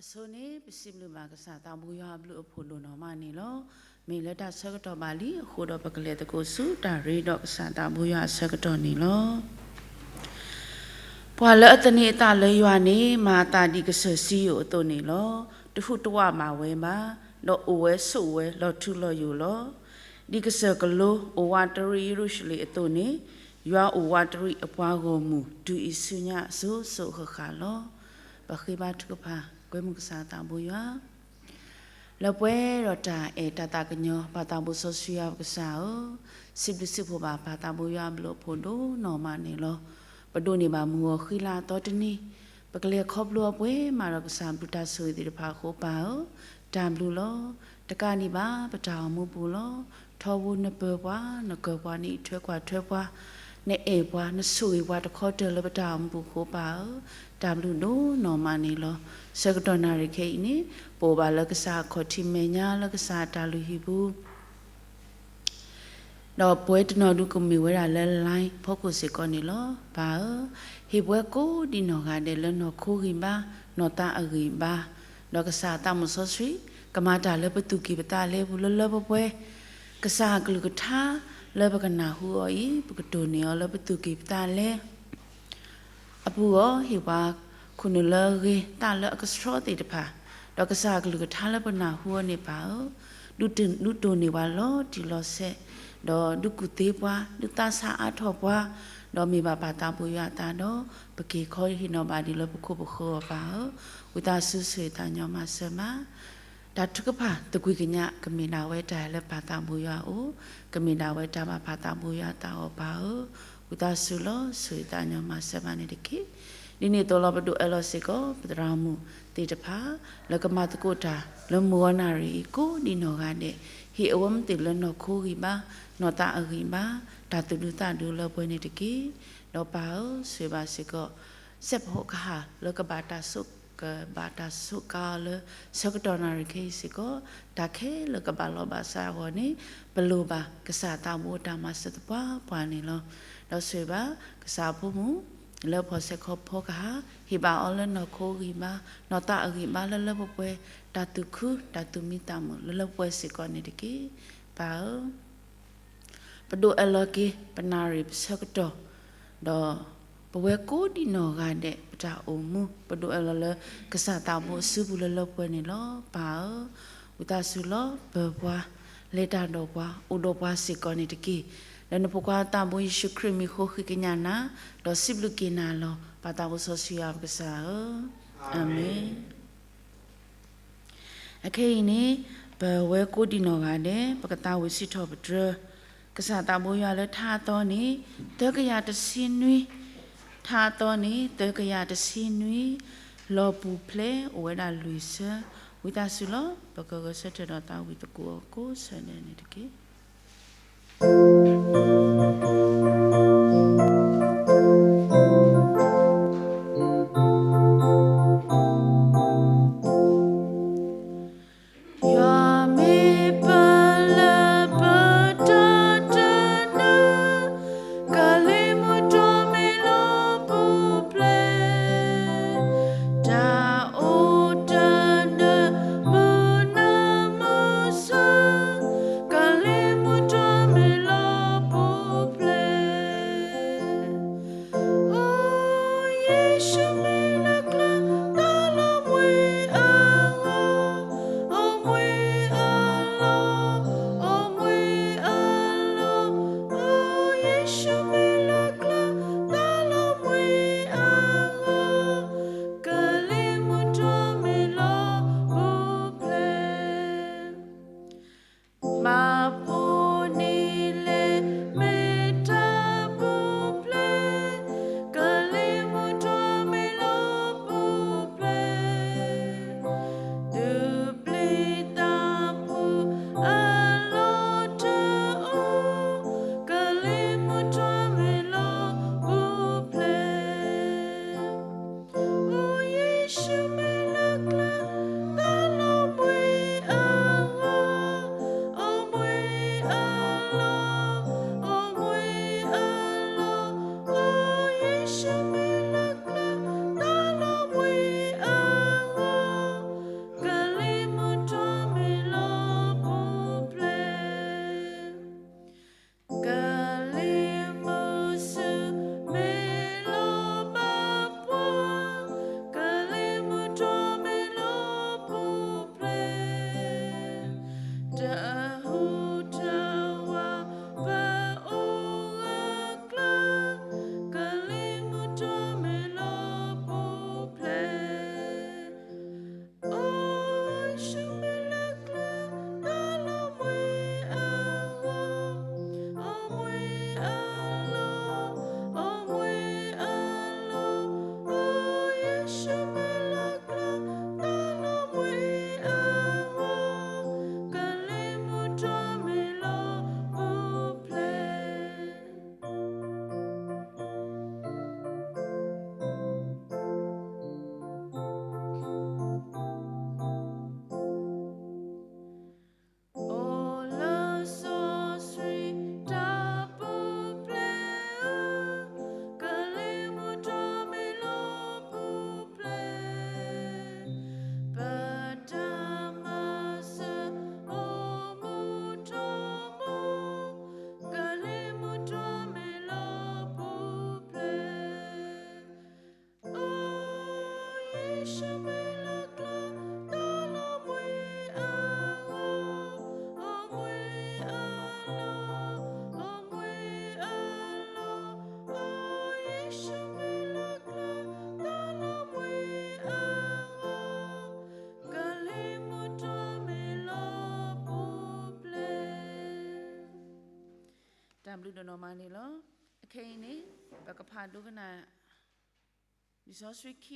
အဆိန့ၣ် ပစံးဘျုးဘၣ်ကစၢ်သးဘိယွၤအဘျုးအဖှိၣ်ဒိၣ်နီၢ်မးန့ၣ်လီၤ. မ့ၢ်လၢတၢ်ဆၢကတီၢ်ဘၣ်လံအဃိဒီး ပကလဲၤသကိးဆူတၢ်ရ့ဒီးကစၢ်သးဘိယွၤအဆၢကတီၢ်န့ၣ်လီၤ. ပှၤလၢအသန့ၤအသးလၢယွၤန့ၣ် မၤအသးဒ်ကစၢၢ်စံယိၣ်အသိးန့ၣ်လီၤ. တဟူးတဝးဘၣ်ဝဲဘၣ်, ဒီးအိၣ်ဝဲဆိးဝဲလီၤထူလီၤယိာ်လီၤ. ဒ်ကစၢၢ်ကလိအိၣ်ဝးတရံးယရူၤၡလ့ၣ်အသိးန့ၣ်, ယွၤအိၣ်ဝးတရံးအပှၤဂီၢ်မုၢ် တုၤအံၤဆူညါအစိၤစိၤဃၣ်ဃၣ်လီၤ. ပဃ့ဘါထုကဖၣ် ကွဲမုာ်ကစၢ်သးဘိယွၤ လၢပှဲၤဒီးတၢ်အဲၣ်တၢ်သးကညီၤ ပၢ်သးဘိစီဆှံယွၤပကစၢ်ဧၢ, စံးဘျုးစံးဖှိၣ်ဘၣ်ပၢ်သးဘိယွၤအဘျုးအဖှိၣ်ဒိၣ်နီၢ်မးန့ၣ်လီၤ. ပဒိးန့ၢ်ဘၣ်မုၢ်ဂီၤဃံလၤအသီတနံၤ, ပကလဲၤခီဖျိအပှဲၤမးဒီးကစၢ်ဘျုးတၢ်ဆိၣ်ဂ့ၤသ့ၣ်တဖၣ်အဃိပၢ်ဧၢ, တၢ်ဘျုးလီၤ. တကးဒံးဘၣ် ပတၢ်အိၣ်မူပူၤလီၤ. ထီဘိနပၢၤပှၤ, နကၢၢ်ပှၤ, နအံးထွဲကွၢ်ထွဲပှၤ, နအဲၣ်ပှၤ, နဆိၣ်ဂ့ၤပှၤတခီတၢၢ်လၢပတၢ်အိၣ်မူပူၤအဃိပၢ်ဧၢ, တၢ်ဘျုးဒိၣ်နီၢ်မးန့ၣ်လီၤ. ဆၢကတီၢ်နၣ်ရံၣ်ခဲအံၤန့ၣ်, ပအိၣ်ဘၣ်လၢကစၢ်အခီၣ်ထံးမဲာ်ညါ လၢကစၢ်အတၢ်လုၢ်ဟံၣ်ပူၤ ဒီးပဝဲတနီၤဒုးကမ့ၢ်ဝဲဒၣ်လၢ line ဖီခိၣ်စ့ၢ်ကီးန့ၣ်လီၤ. ပၢ်ဧၢ, ဟ့ၣ်ပဝဲကိးဒံးနီၢ်ဂၤဒဲးလၢနီၢ်ခိဂံၢ်ဘါ, နီၢ်သးအဂံၢ်ဘါ, ဒီးကစၢ်အသးမုၢ်စီဆှံ ကမၤတၢ်လၢပသူၣ်ကံၢ်ပသးလဲပူၤလၢလၢပှဲၤပှဲၤ, ကစၢ်အကလုၢ်ကထါလၢပကနၢ်ဟူအီၤအံၤ ပကတိၢ်န့ၢ်အီၤလၢပသူၣ်ကံၢ်ပသးလဲ အပူၤအီၤ ဟ့ၣ်ပှၤခိၣ်နုာ်လၢအဂ့ၤသးလၢအကဆှီသ့ၣ်တဖၣ်, ဒီးကစၢ်အကလုၢ်ကထါလၢပနၢ်ဟူအီၤန့ၣ်ပၢ်ဧၢ, ဒုးတိၢ်န့ၢ်ပှၤလီၤတံၢ်လီၤဆဲး, ဒီးဒုးကူၣ်သ့ပှၤ, ဒုးသးဆးအါထီၣ်ပှၤ, ဒီးမ့ၢ်ဘၣ်ပၢ်သးဘိယွၤအသးဒီး ပက့ၤခီဟ့ၣ်နီၤဘၣ်ဒံးလၢပခိၣ်ပဃၢၤအီၤပၢ်ဧၢ, ဝံသးစူၤဆိၣ်ဂ့ၤသးညီမၤစၢၤမး တၢ်ထုကဖၣ်သကွံာ်ကညး ကမ့ၢ်ဒၣ်ဝဲတၢ်လၢပၢ်သးဘိယွၤအအိၣ်, ကမ့ၢ်ဒၣ်ဝဲတၢ်ဘၣ်ပၢ်သးဘိယွၤအသးအီၤပၢ်ဧၢ, ဝံသးစူၤလီၤ ဆိၣ်ဂ့ၤသးညီမၤစၢၤမးန့ၣ်တက့ၢ်. ဒ်န့ၣ်အသိးလီၤ ပဒိးအၢၣ်လီၤစ့ၢ်ကီး ပသရၣ်မုၣ်သ့ၣ်တဖၣ် လၢကမၤသကိးတၢ်လၢမုၢ်ဂီၤနၣ်ရံၣ်အံၤ ကိးဒံးနီၢ်ဂၤဒဲး, ဟ့ၣ်အဝဲမ့ၢ်သ့ၣ်လၢနီၢ်ခိဂံၢ်ဘါ, နီၢ်သးအဂံၢ်ဘါ, တၢ်သူၣ်ဒူသးဒူလၢပှဲၤန့ၣ်တက့ၢ်. ဒီးပၢ်ဧၢ, ဆိၣ်ဂ့ၤဘၣ်စ့ၢ်ကီး စဲးဖီကဟၣ်လၢကဘၣ်တၢ်ဆိၣ် ကဘၣ်တၢ်ဆိၣ်ကါအီၤလၢ ဆၢကတီၢ်နၣ်ရံၣ်ခဲအံၤစ့ၢ်ကီး, တၢ်ခဲလၢာ်ကဘၣ်လီၤဘၣ်စးအဂီၢ်န့ၣ် ပလိၣ်ဘၣ်ကစၢ်သးဘိတၢ်မၤစၢၤသပှၢ်ပှၢ်န့ၣ်လီၤ. ဒီးဆိၣ်ဂ့ၤဘၣ် ကစၢ်အဖိမုၣ် လၢဖီၣ်ဆဲးခီဖီကဟၣ်, ဟ့ၣ်ဘၣ်အီၤလၢနီၢ်ခိဂံၢ်ဘါ, နီၢ်သးအဂံၢ်ဘါလၢလၢပှဲၤပှဲၤ, တၢ်သူၣ်ခု တၢ်သူၣ်မံသးမုာ်လၢလၢပှဲၤပှဲၤစ့ၢ်ကီးန့ၣ်တက့ၢ်. ပၢ်ဧၢ ပဒိးအၢၣ်လီၤက့ၤ ပနၣ်ရံၣ်ပဆၢကတီၢ်, ဒီးပဝဲကိးဒံးနီၢ်ဂၤဒဲး ပတၢ်အိၣ်မူ ပဒိးအၢၣ်လီၤလၢ ကစၢ်သးဘိအစုပူၤလၢလၢပှဲၤပှဲၤန့ၣ်လီၤ. ပၢ်ဧၢ, ဝံသးစူၤလီၤ ပၢၤပှၤ, လဲၤတၢ်ဒီးပှၤ, အိၣ်ဒီးပှၤစ့ၢ်ကီးန့ၣ်တက့ၢ်. လၢနဖိခွါသးဘိယ့ၣ်ၡူးခရံာ်မံၤဃိ ဃ့ကညးနၤ, ဒီးစံးဘျုးက့ၤနၤလီၤ. ပၢ်သးဘိစီဆှံယွၤပကစၢ်ဧၢ, အၤမ့ၣ်. အခဲအံၤန့ၣ် ပဝဲကိးဒံးနီၢ်ဂၤဒဲး ပကသးဝံၣ်စံးထီၣ်ပတြၢၤ ကစၢ်သးဘိယွၤလၢထါအသီန့ၣ် သၢကယၤတဆံနွံ, ထါအသီန့ၣ် သၢကယၤတဆံနွံ, လီၤပူၤဖျဲးအိၣ်ဝဲဒၣ်လွံၢ်ဆၢ, ဝံသးစူၤလီၤ ပကဂဲၤဆၢထၢၣ်ဒီးသးဝံၣ်သကိးအီၤကိးဆၢဒဲးန့ၣ်တက့ၢ်. ဒိၣ်နီၢ်မးန့ၣ်လီၤ. အခဲအံၤန့ၣ် ပကဖးဒိကနၣ် လံာ်စီဆှံခံ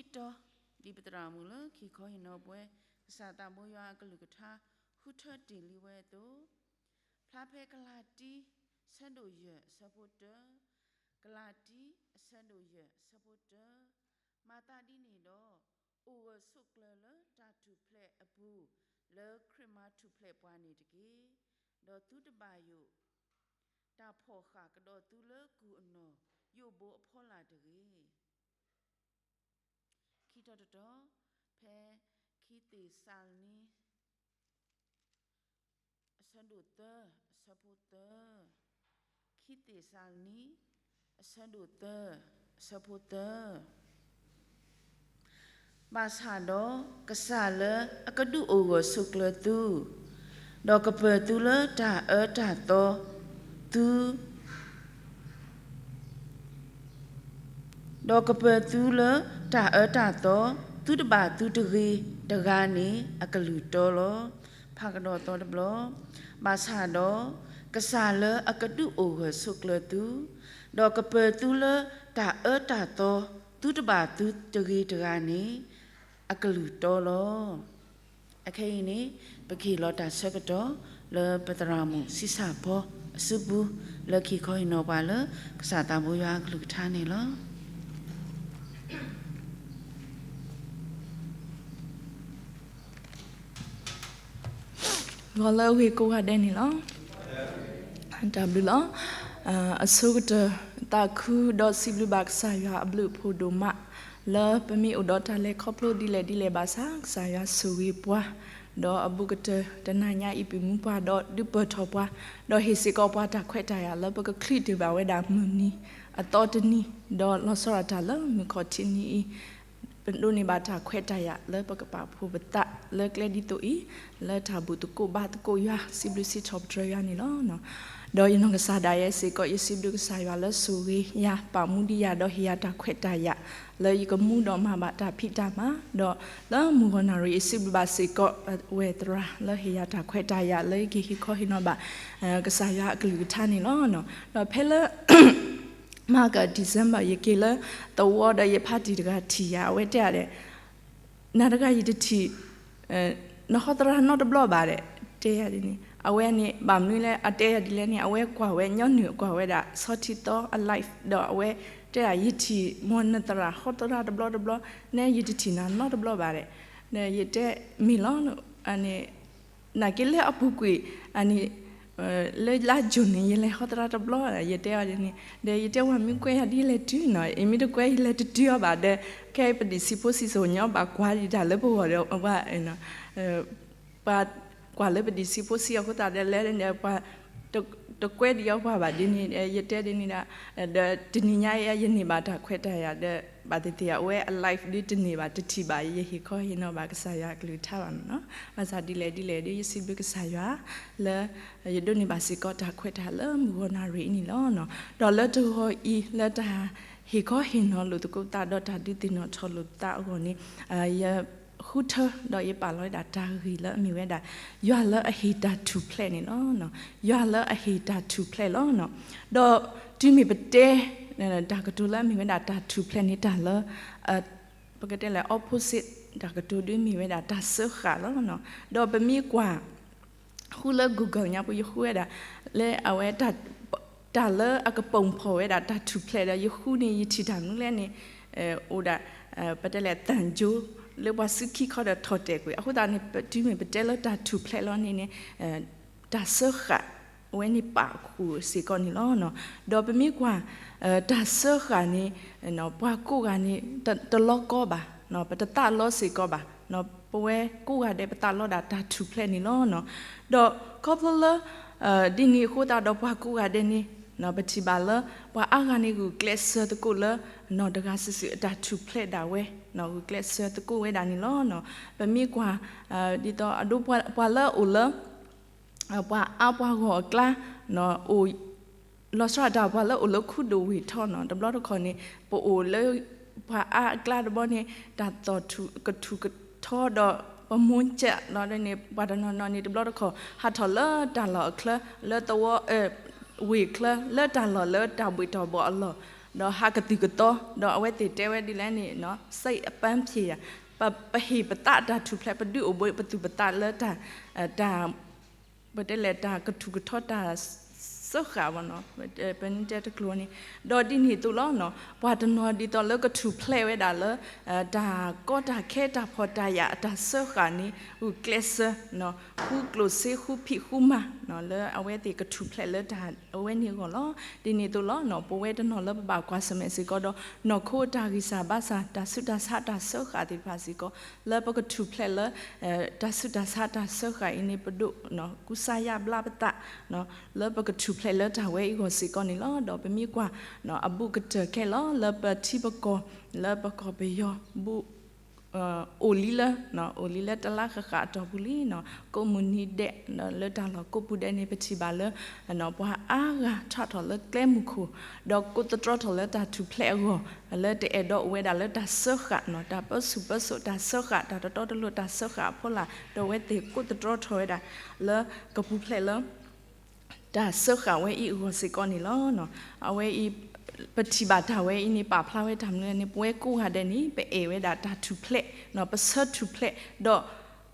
တီၤ ဒ်ပသရၣ်မုၣ်လၢခံခီဟ့ၣ်နီၤပှၤ ကစၢ်သးဘိယွၤအကလုၢ်ကထါ ဃုထၢတ့ၢ်လံဝဲအသိး, ဖျါဖဲကလၤတံ အဆၢဒိၣ်ယဲၢ် အဆၢဖိတၢ, ကလၤတံ အဆၢဒိၣ်ယဲၢ် အဆၢဖိတၢ, မၤသးဒ်န့ၣ်ဒီး အိၣ်ဂၢၢ်ဆိးကျၢၤလၢတၢ်ထူၣ်ဖျဲးအပူၤ လၢခရံာ်မၤထူၣ်ဖျဲးပှၤန့ၣ်တက့ၢ်. ဒီးသုတဘၣ်ယိၣ် တၢ်ဖီၣ်ဃာ်ကဒီးသုလၢကုၢ်အနီၢ် ယိၣ်ဘိအဖီလာ်တဂ့ၤ. ခံတီၤတတီၤ, ဖဲခံသ့းစၤလနံ အဆၢဒိၣ်သၢ အဆၢဖိသၢ, ခံသ့းစၤလနံ အဆၢဒိၣ်သၢ အဆၢဖိသၢ. ဘၣ်ဆၣ်ဒီးကစၢ်လၢအကဒုးအိၣ်ဂၢၢ်ဆိးကျၢၤသု, ဒီးကပၢၤသုလၢတၢ်အၢတၢ်သီ, သု ဒီးကပၢၤသုလၢတၢ်အၢတၢ်သီ, သုတဘၣ်သုတဂ့ၤတဂၤန့ၣ် အကလုၢ်တီလီၤ. ဖးကဒီးသီတဘျီ, ဘၣ်ဆၣ်ဒီးကစၢ်လၢအကဒုးအိၣ်ဂၢၢ်ဆိးကျၢၤသု, ဒီးကပၢၤသုလၢတၢ်အၢတၢ်သီ, သုတဘၣ်သုတဂ့ၤတဂၤန့ၣ် အကလုၢ်တီလီၤ. အခဲအံၤန့ၣ် ပကဟ့ၣ်လီၤတၢ်ဆၢကတီၢ် လၢပသရၣ်မုၣ်ဆံးစၢ်ဖီအစုပူၤ လၢခံခီဟ့ၣ်နီၤပှၤလၢ ကစၢ်သးဘိယွၤအကလုၢ်ကထါန့ၣ်လီၤ. ဂီၤလၢအဂ့ၤကိးဂၤဒဲးန့ၣ်လီၤ. တၢ်ဘျုးလီၤ. အဆိကတၢၢ် သးခုဒီးစံးဘျုးဘၣ်ကစၢ်ယွၤအဘျုးအဖှိၣ်ဒိၣ်မး လၢပမ့ၢ်အိၣ်ဒီးတၢ်လဲၤခီဖျိဒ်လဲၣ်ဒ်လဲၣ်ဘၣ်ဆၣ် ကစၢ်ယွၤဆိၣ်ဂ့ၤပှၤ, ဒီးအဘူးကတၢၢ်တနၤညါအံၤ ပမူပှၤဒီးဒုးပၢၢ်ထီၣ်ပှၤ, ဒီးဟ့ၣ်စ့ၢ်ကီးပှၤတၢ်ခွဲးတၢ်ယာ်လၢပကချံးတ့ၢ်ဘၣ်ဝဲဒၣ်မုၢ်နံၤအသီတနံၤ, ဒီးလီၤဆီဒၣ်တၢ်လၢမုၢ်ခီၣ်ထံးနံၤအံၤ ပဒိးန့ၢ်ဘၣ်တၢ်ခွဲးတၢ်ယာ်လၢပကပာ်ဖှိၣ်ပသးလၢကျဲဒ်သိးအံၤ, လၢတၢ်ဘူၣ်သကိးဘါသကိးယွၤ စံးဘျုးစံးထီၣ်ပတြၢၤယွၤန့ၣ်လီၤ. ဒီးယနီၢ်ကစၢ်ဒၣ်ယဲစ့ၢ်ကီး ယစံးဘျုးကစၢ်ယွၤလၢဆိၣ်ဂ့ၤယၤ ပာ်မူဒံးယၤ ဒီးဟ့ၣ်ယၤတၢ်ခွဲးတၢ်ယာ် လၢယကမူဒီးမၤဘၣ်တၢ်ဖံးတၢ်မၤ, ဒီးလၢမုၢ်ဂီၤနၣ်ရံၣ် ယစံးဘျုးဘၣ်စ့ၢ်ကီး ဝဲၢ်သရၣ်လၢဟ့ၣ်ယၤတၢ်ခွဲးတၢ်ယာ် လၢယကဟ့ၣ်ခီဟ့ၣ်နီၤဘၣ် ကစၢ်ယွၤအကလုၢ်ကထါန့ၣ်လီၤ. ဒီးဖဲလၢ မဟါက December ယက့ၤလၢသဝီဒီးယဖါတံၢ်တဂၤထံၣ်ယၤ အဝဲတဲယၤဒီး နၤတဂၤယတထံၣ် နဟီသရၣ်နီတဘျီဘၣ်ဒီး တဲယၤဒ်န့ၣ် အဝဲန့ၣ် ဘၣ်မနုၤလၢအတဲယၤဒ်လဲၣ်န့ၣ် အဝဲကွၢ်ဝဲညီနုၢ်ကွၢ်ဝဲဒၣ် ဆီထံသီအ live ဒီးအဝဲတဲဒၣ် ယထံၣ်မ်နသရၣ်ဟီသရၣ်တဘျီတဘျီ နဲယတထံၣ်နၤနီတဘျီဘၣ်ဒီး ဒီးယတဲမ့ၢ်လီၤ န့ၣ် နာ်က့လၢအပူၤကွံာ် အန့ၣ် လၢလါယူၤန့ၣ် ယလဲၤဟီသရၣ်တဘျီ ယတဲအီၤဒ်န့ၣ် ဒီးယတဲဝဲမ့ၢ်ကွဲးယၤဒ်လဲၣ်တုၤနီၤ အမ့ၢ်တကွဲးယလဲၤတတုၤအီၤဘၣ်ဒီး ခဲအံၤပဒံးဆံးဖိဆံးစိၤညီဘၣ်ကွၢ်ယတၢ်လၢပဂီၢ်ဒီး ပှၤကွၢ်လၢပဒံးဆံးဖိဆံးအဃိသတးဒီး လဲၤ ပှၤတကွဲးဒံးအီၤပှၤဘၣ်ဒ်န့ၣ် ယတဲဒ်န့ၣ်ဒီး ဒီးတနံၤညါအံၤ ယန့ၢ်ဘၣ်တၢ်ခွဲးတၢ်ယာ်ဒီး ဘၣ်သ့ၣ်သ့ၣ်အဝဲအ live ဒ်တန့ၢ်ဘၣ်တထံၣ်ဘၣ် ယဟ့ၣ်ခီဟ့ၣ်နီၤဘၣ်ကစၢ်ယွၤအကလုၢ်ကထါလီၤနီၤ. ဘၣ်ဆၣ်ဒ်လဲၣ်ဒ်လဲၣ်ဒီး ယစံးဘျုးကစၢ်ယွၤ လၢ ယဒိးန့ၢ်ဘၣ်စ့ၢ်ကီးတၢ်ခွဲးတၢ်ယာ်လၢမုၢ်ဂီၤနၣ်ရံၣ်အံၤန့ၣ်လီၤ. ဒီးလၢတဂီၤအံၤ လၢတၢ်ဟ့ၣ်ခီဟ့ၣ်နီၤလိာ်သကိးသးဒီးတၢ်ဒုးသ့ၣ်နီၣ်ထီၣ်လိာ်သးအဂီၢ်န့ၣ် ယဃုထၢ ဒီးယပာ်လီၤဝဲဒၣ်တၢ်ဂ့ၢ်လၢအမ့ၢ်ဝဲဒၣ် ယွၤလၢအဟ့ၣ်တၢ်ထူၣ်ဖျဲးန့ၣ်လီၤ. ယွၤလၢအဟ့ၣ်တၢ်ထူၣ်ဖျဲးလီၤ. ဒီးတုၤမ့ၢ်ပတဲ တၢ်ကတိၤလၢအမ့ၢ်ဝဲဒၣ်တၢ်ထူၣ်ဖျဲးန့ၣ် တၢ်လၢ ပကတဲလၢ opposite တၢ်ကတိၤဒ်မ့ၢ်ဝဲဒၣ်တၢ်စၢဃာ်လီၤ. ဒီးပမ့ၢ်ကွၢ် ဃုလၢ Google ညါပူၤ ယဃုဝဲဒၣ် လၢအဝဲ တၢ်လၢအကပိာ်ဖီၣ်ဝဲဒၣ်တၢ်ထူၣ်ဖျဲးဒီး ယဃုန့ၣ် ယထံၣ်တၢ်မနုၤလဲၣ်န့ၣ် အိၣ်ဒၣ် ပတဲလဲၣ် သံယိ လၢပှၤစုခံခီဒီးထီၣ်တဲာ်ကွံာ် အဃိသတးန့ၣ် တုၤမ့ၢ်ပတဲလၢတၢ်ထူၣ်ဖျဲးလီၤန့ၣ်န့ၣ် တၢ်စၢဃာ် အဝဲန့ၣ်ပာ်ဃုာ်စ့ၢ်ကီးန့ၣ်လီၤ. ဒီးပမ့ၢ်ကွၢ် တၢ်စၢဃာ်န့ၣ် ပှၤကိးဂၤန့ၣ် တလီကီဘၣ် ပတသးလီစ့ၢ်ကီးဘၣ် ပဝဲကိးဂၤဒဲး ပသးလီဒၣ်တၢ်ထူၣ်ဖျဲးန့ၣ်လီၤ. ဒီးခီဖျိလၢ ဒ်န့ၣ်အဃိသတးဒီးပှၤကိးဂၤဒဲးန့ၣ် ပထံၣ်ဘၣ်လၢ ပှၤအါဂၤန့ၣ်ဂုာ်ကျဲးစၢးသကိးလၢ နီၢ်တဂၤစုာ်စုာ်အတၢ်ထူၣ်ဖျဲးဒၣ်ဝဲ ဂုာ်ကျဲးစၢးသကိးဝဲဒၣ်န့ၣ်လီၤ. ပမ့ၢ်ကွၢ် ဒ်သိးအဒိ ပှၤလၢအအိၣ်လၢ ပှၤအါပှၤဂီၢ်အကျါ အိၣ် လီၤဆီဒၣ်တၢ် ပှၤလၢအိၣ်လၢခူဒိၣ်ဝ့ၢ်ထီနီၤ တဘျီတခီၣ်န့ၣ် ပအိၣ်လၢ ပှၤအါအကျါတဘျီန့ၣ် တၢ်သီၣ်ထူၣ်ကထူၣ်ကထီဒီး ပမိၢ်ကၠးလီၤန့ၣ် ပှၤတနီၤနီၤန့ၣ် တဘျီတခီၣ် ဟးထီၣ်လၢတၢ်လီၢ်အချၢ လၢသဝီ အ ဝ့ၢ်ချၢလၢတၢ်လီၢ်လၢတၢ်ဘှ့ၣ်ထီၣ်ဘှီအလီၢ်, ဒီးဟးကသုၢ်ကသီ, ဒီးအဝဲသ့ၣ်တဲဝဲဒ်လဲၣ်န့ၣ် စံးအပန်းဖြေ, ပဟ့ၣ်ပသးတၢ်ထူၣ်ဖျဲး ပဒုးအိၣ်ဘှံးပသူၣ်ပသးလၢတၢ် တၢ် ပတဲလဲၣ် တၢ်ကထူၣ်ကထီတၢ်စၢဃာ်ဘၣ်နီၤ, ပတဲတကျိၤန့ၣ်, ဒီးဒ်န့ၣ်အသိးလီၤနီၤ, ပှၤတနီၤဒ်သိးလၢကထူၣ်ဖျဲးဝဲဒၣ်လၢ တၢ်ကီတၢ်ခဲတၢ်ဖှီၣ်တၢ်ယာ်အတၢ်စၢဃာ်န့ၣ် ဂုာ်ကျဲးစၢး ဃုကျိၣ်စ့ဃုဖံးဃုမၤ လၢအဝဲသ့ၣ်ကထူၣ်ဖျဲးလၢတၢ်အဝဲန့ၣ်အဂီၢ်လီၤ. ဒ်န့ၣ်အသိးလီၤနီၤ, ပဝဲတနီၤလၢပဘၣ်ကွၢ်ဆၢၣ်မဲာ်စ့ၢ်ကီးဒီး နီၢ်ခိအတၢ်ဂံၢ်စၢ်ဘါစၢ် တၢ်ဆူးတၢ်ဆါတၢ်စၢဃာ်သ့ၣ်တဖၣ်စ့ၢ်ကီး လၢပကထူၣ်ဖျဲးလၢ တၢ်ဆူးတၢ်ဆါတၢ်စၢဃာ်အံၤန့ၣ် ပဒိးကူစါယါဘျါပသး လၢပကထူၣ်ဖျဲးလၢတၢ်ဝဲအံၤအဂီၢ်စ့ၢ်ကီးန့ၣ်လီၤ. ဒီးပမ့ၢ်ကွၢ် အဘူးကတၢၢ်ခဲလၢာ် လၢပထံပကီၢ် လၢပကီၢ်ပယီၤဘူး အိၣ်လံလၢ အိၣ်လံလၢတလါဃၣ်ဃၣ်အတီၢ်ပူၤလံနီၤ, ကိးမုၢ်နံၤဒဲး လၢတၢ်လီၢ်ကိးပူၤဒဲးန့ၣ် ပထံၣ်ဘၣ်လၢ ပှၤအါဂၤထးထီၣ်လၢကျဲမုၢ်ခိၣ် ဒီးကိးသတြီထီၣ်လၢတၢ်ထူၣ်ဖျဲးအဂီၢ် လၢတအဲၣ်ဒိးအိၣ်ဝဲဒၣ်လၢတၢ်စၢဃာ်နီၤ, တၢ်ပၢဆူၣ်ပၢစိးတၢ်စၢဃာ် တၢ်တတီတလိၤတၢ်စၢဃာ်အဖီလာ် ဒီးအဝဲသ့ၣ်ကိးသတြီထီၣ်ဝဲဒၣ် လၢကပူၤဖျဲးလၢ တၢ်စၢဃာ်ဝဲအံၤအဂီၢ်စ့ၢ်ကီးန့ၣ်လီၤ. အဝဲအံၤ ပထံၣ်ဘၣ်တၢ်ဝဲအံၤန့ၣ် ပာ်ဖျါဝဲတၢ်မနုၤလဲၣ်န့ၣ် ပဝဲကိးဂၤဒဲးန့ၣ် ပအဲၣ်ဝဲဒၣ်တၢ်ထူၣ်ဖျဲး ပဆၢထူၣ်ဖျဲး ဒီး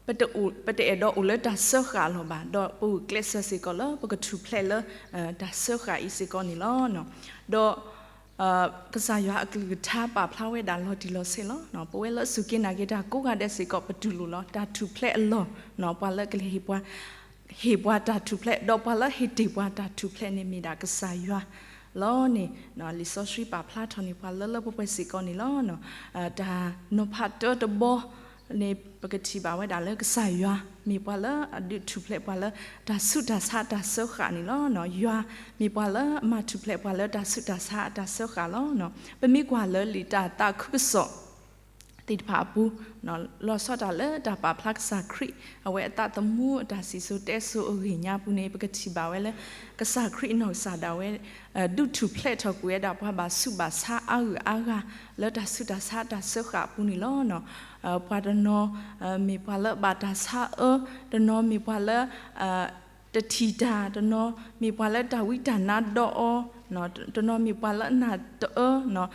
ပတအဲၣ်ဒိးအိၣ်လၢတၢ်စၢဃာ်အလီၢ်ဘၣ်, ဒီးပဂုာ်ကျဲးစၢးစ့ၢ်ကီးလၢ ပကထူၣ်ဖျဲးလၢ တၢ်စၢဃာ်အံၤစ့ၢ်ကီးန့ၣ်လီၤ. ဒီး ကစၢ်ယွၤအကလုၢ်ကထါပာ်ဖျါဝဲဒၣ်လီၤတံၢ်လီၤဆဲးလီၤ. ပဝဲလၢစူၢ်က့ၤနာ်က့ၤတၢ်ကိးဂၤဒဲးစ့ၢ်ကီး ပတူၢ်လိာ်လီၤ တၢ်ထူၣ်ဖျဲးအလီၢ်, ပှၤလၢကလဲၤဟ့ၣ်ပှၤ ဟ့ၣ်ပှၤတၢ်ထူၣ်ဖျဲး ဒီးပှၤလၢဟ့ၣ်တ့ၢ်ပှၤတၢ်ထူၣ်ဖျဲးန့ၣ်မ့ၢ်ဒၣ်ကစၢ်ယွၤလီၤန့ၣ် လံာ်စီဆှံပာ်ဖျါထီၣ်န့ၢ်ပှၤလၢလၢပှဲၤပှဲၤစ့ၢ်ကီးန့ၣ်လီၤ. တၢ်နီၤဖးတၢတဘီန့ၣ် ပကထံၣ်ဘၣ်ဝဲဒၣ်လၢကစၢ်ယွၤ မ့ၢ်ပှၤလၢအဒုးထူၣ်ဖျဲးပှၤလၢ တၢ်ဆူးတၢ်ဆါတၢ်စၢဃာ်န့ၣ်လီၤ. ယွၤမ့ၢ်ပှၤလၢအမၤထူၣ်ဖျဲးပှၤလၢတၢ်ဆူးတၢ်ဆါအတၢ်စၢဃာ်လီၤ. ပမ့ၢ်ကွၢ်လၢလံာ်တၢ်သးခုကစီၣ် သ့ၣ်တဖၣ်အပူၤ လီၤဆီဒၣ်တၢ်လၢတၢ်ပာ်ဖျါကစၢ်ခရံာ် အဝဲအသးသမူအတၢ်စံၣ်စိၤတဲစိၤအဂ့ၢ်ညါပူၤန့ၣ် ပကထံၣ်ဘၣ်ဝဲလၢ ကစၢ်ခရံာ်အနီၢ်ကစၢ်ဒၣ်ဝဲ ဒုးထူၣ်ဖျဲးထီၣ်ကွံာ်ဝဲဒၣ်ပှၤဘၣ်ဆူးဘၣ်ဆါအါဂုၤအါဂၤ လၢတၢ်ဆူးတၢ်ဆါတၢ်စၢဃာ်အပူၤန့ၣ်လီၤ. ပှၤတနီၤ မ့ၢ်ပှၤလၢအဘၣ်တၢ်ဆါအၢ, တနီၤမ့ၢ်ပှၤလၢ တထံၣ်တၢ်, တနီၤမ့ၢ်ပှၤလၢတၢ်ဝံတၢ်နါဒီးအီၤ, တနီၤမ့ၢ်ပှၤလၢအနၢ်တအၢ,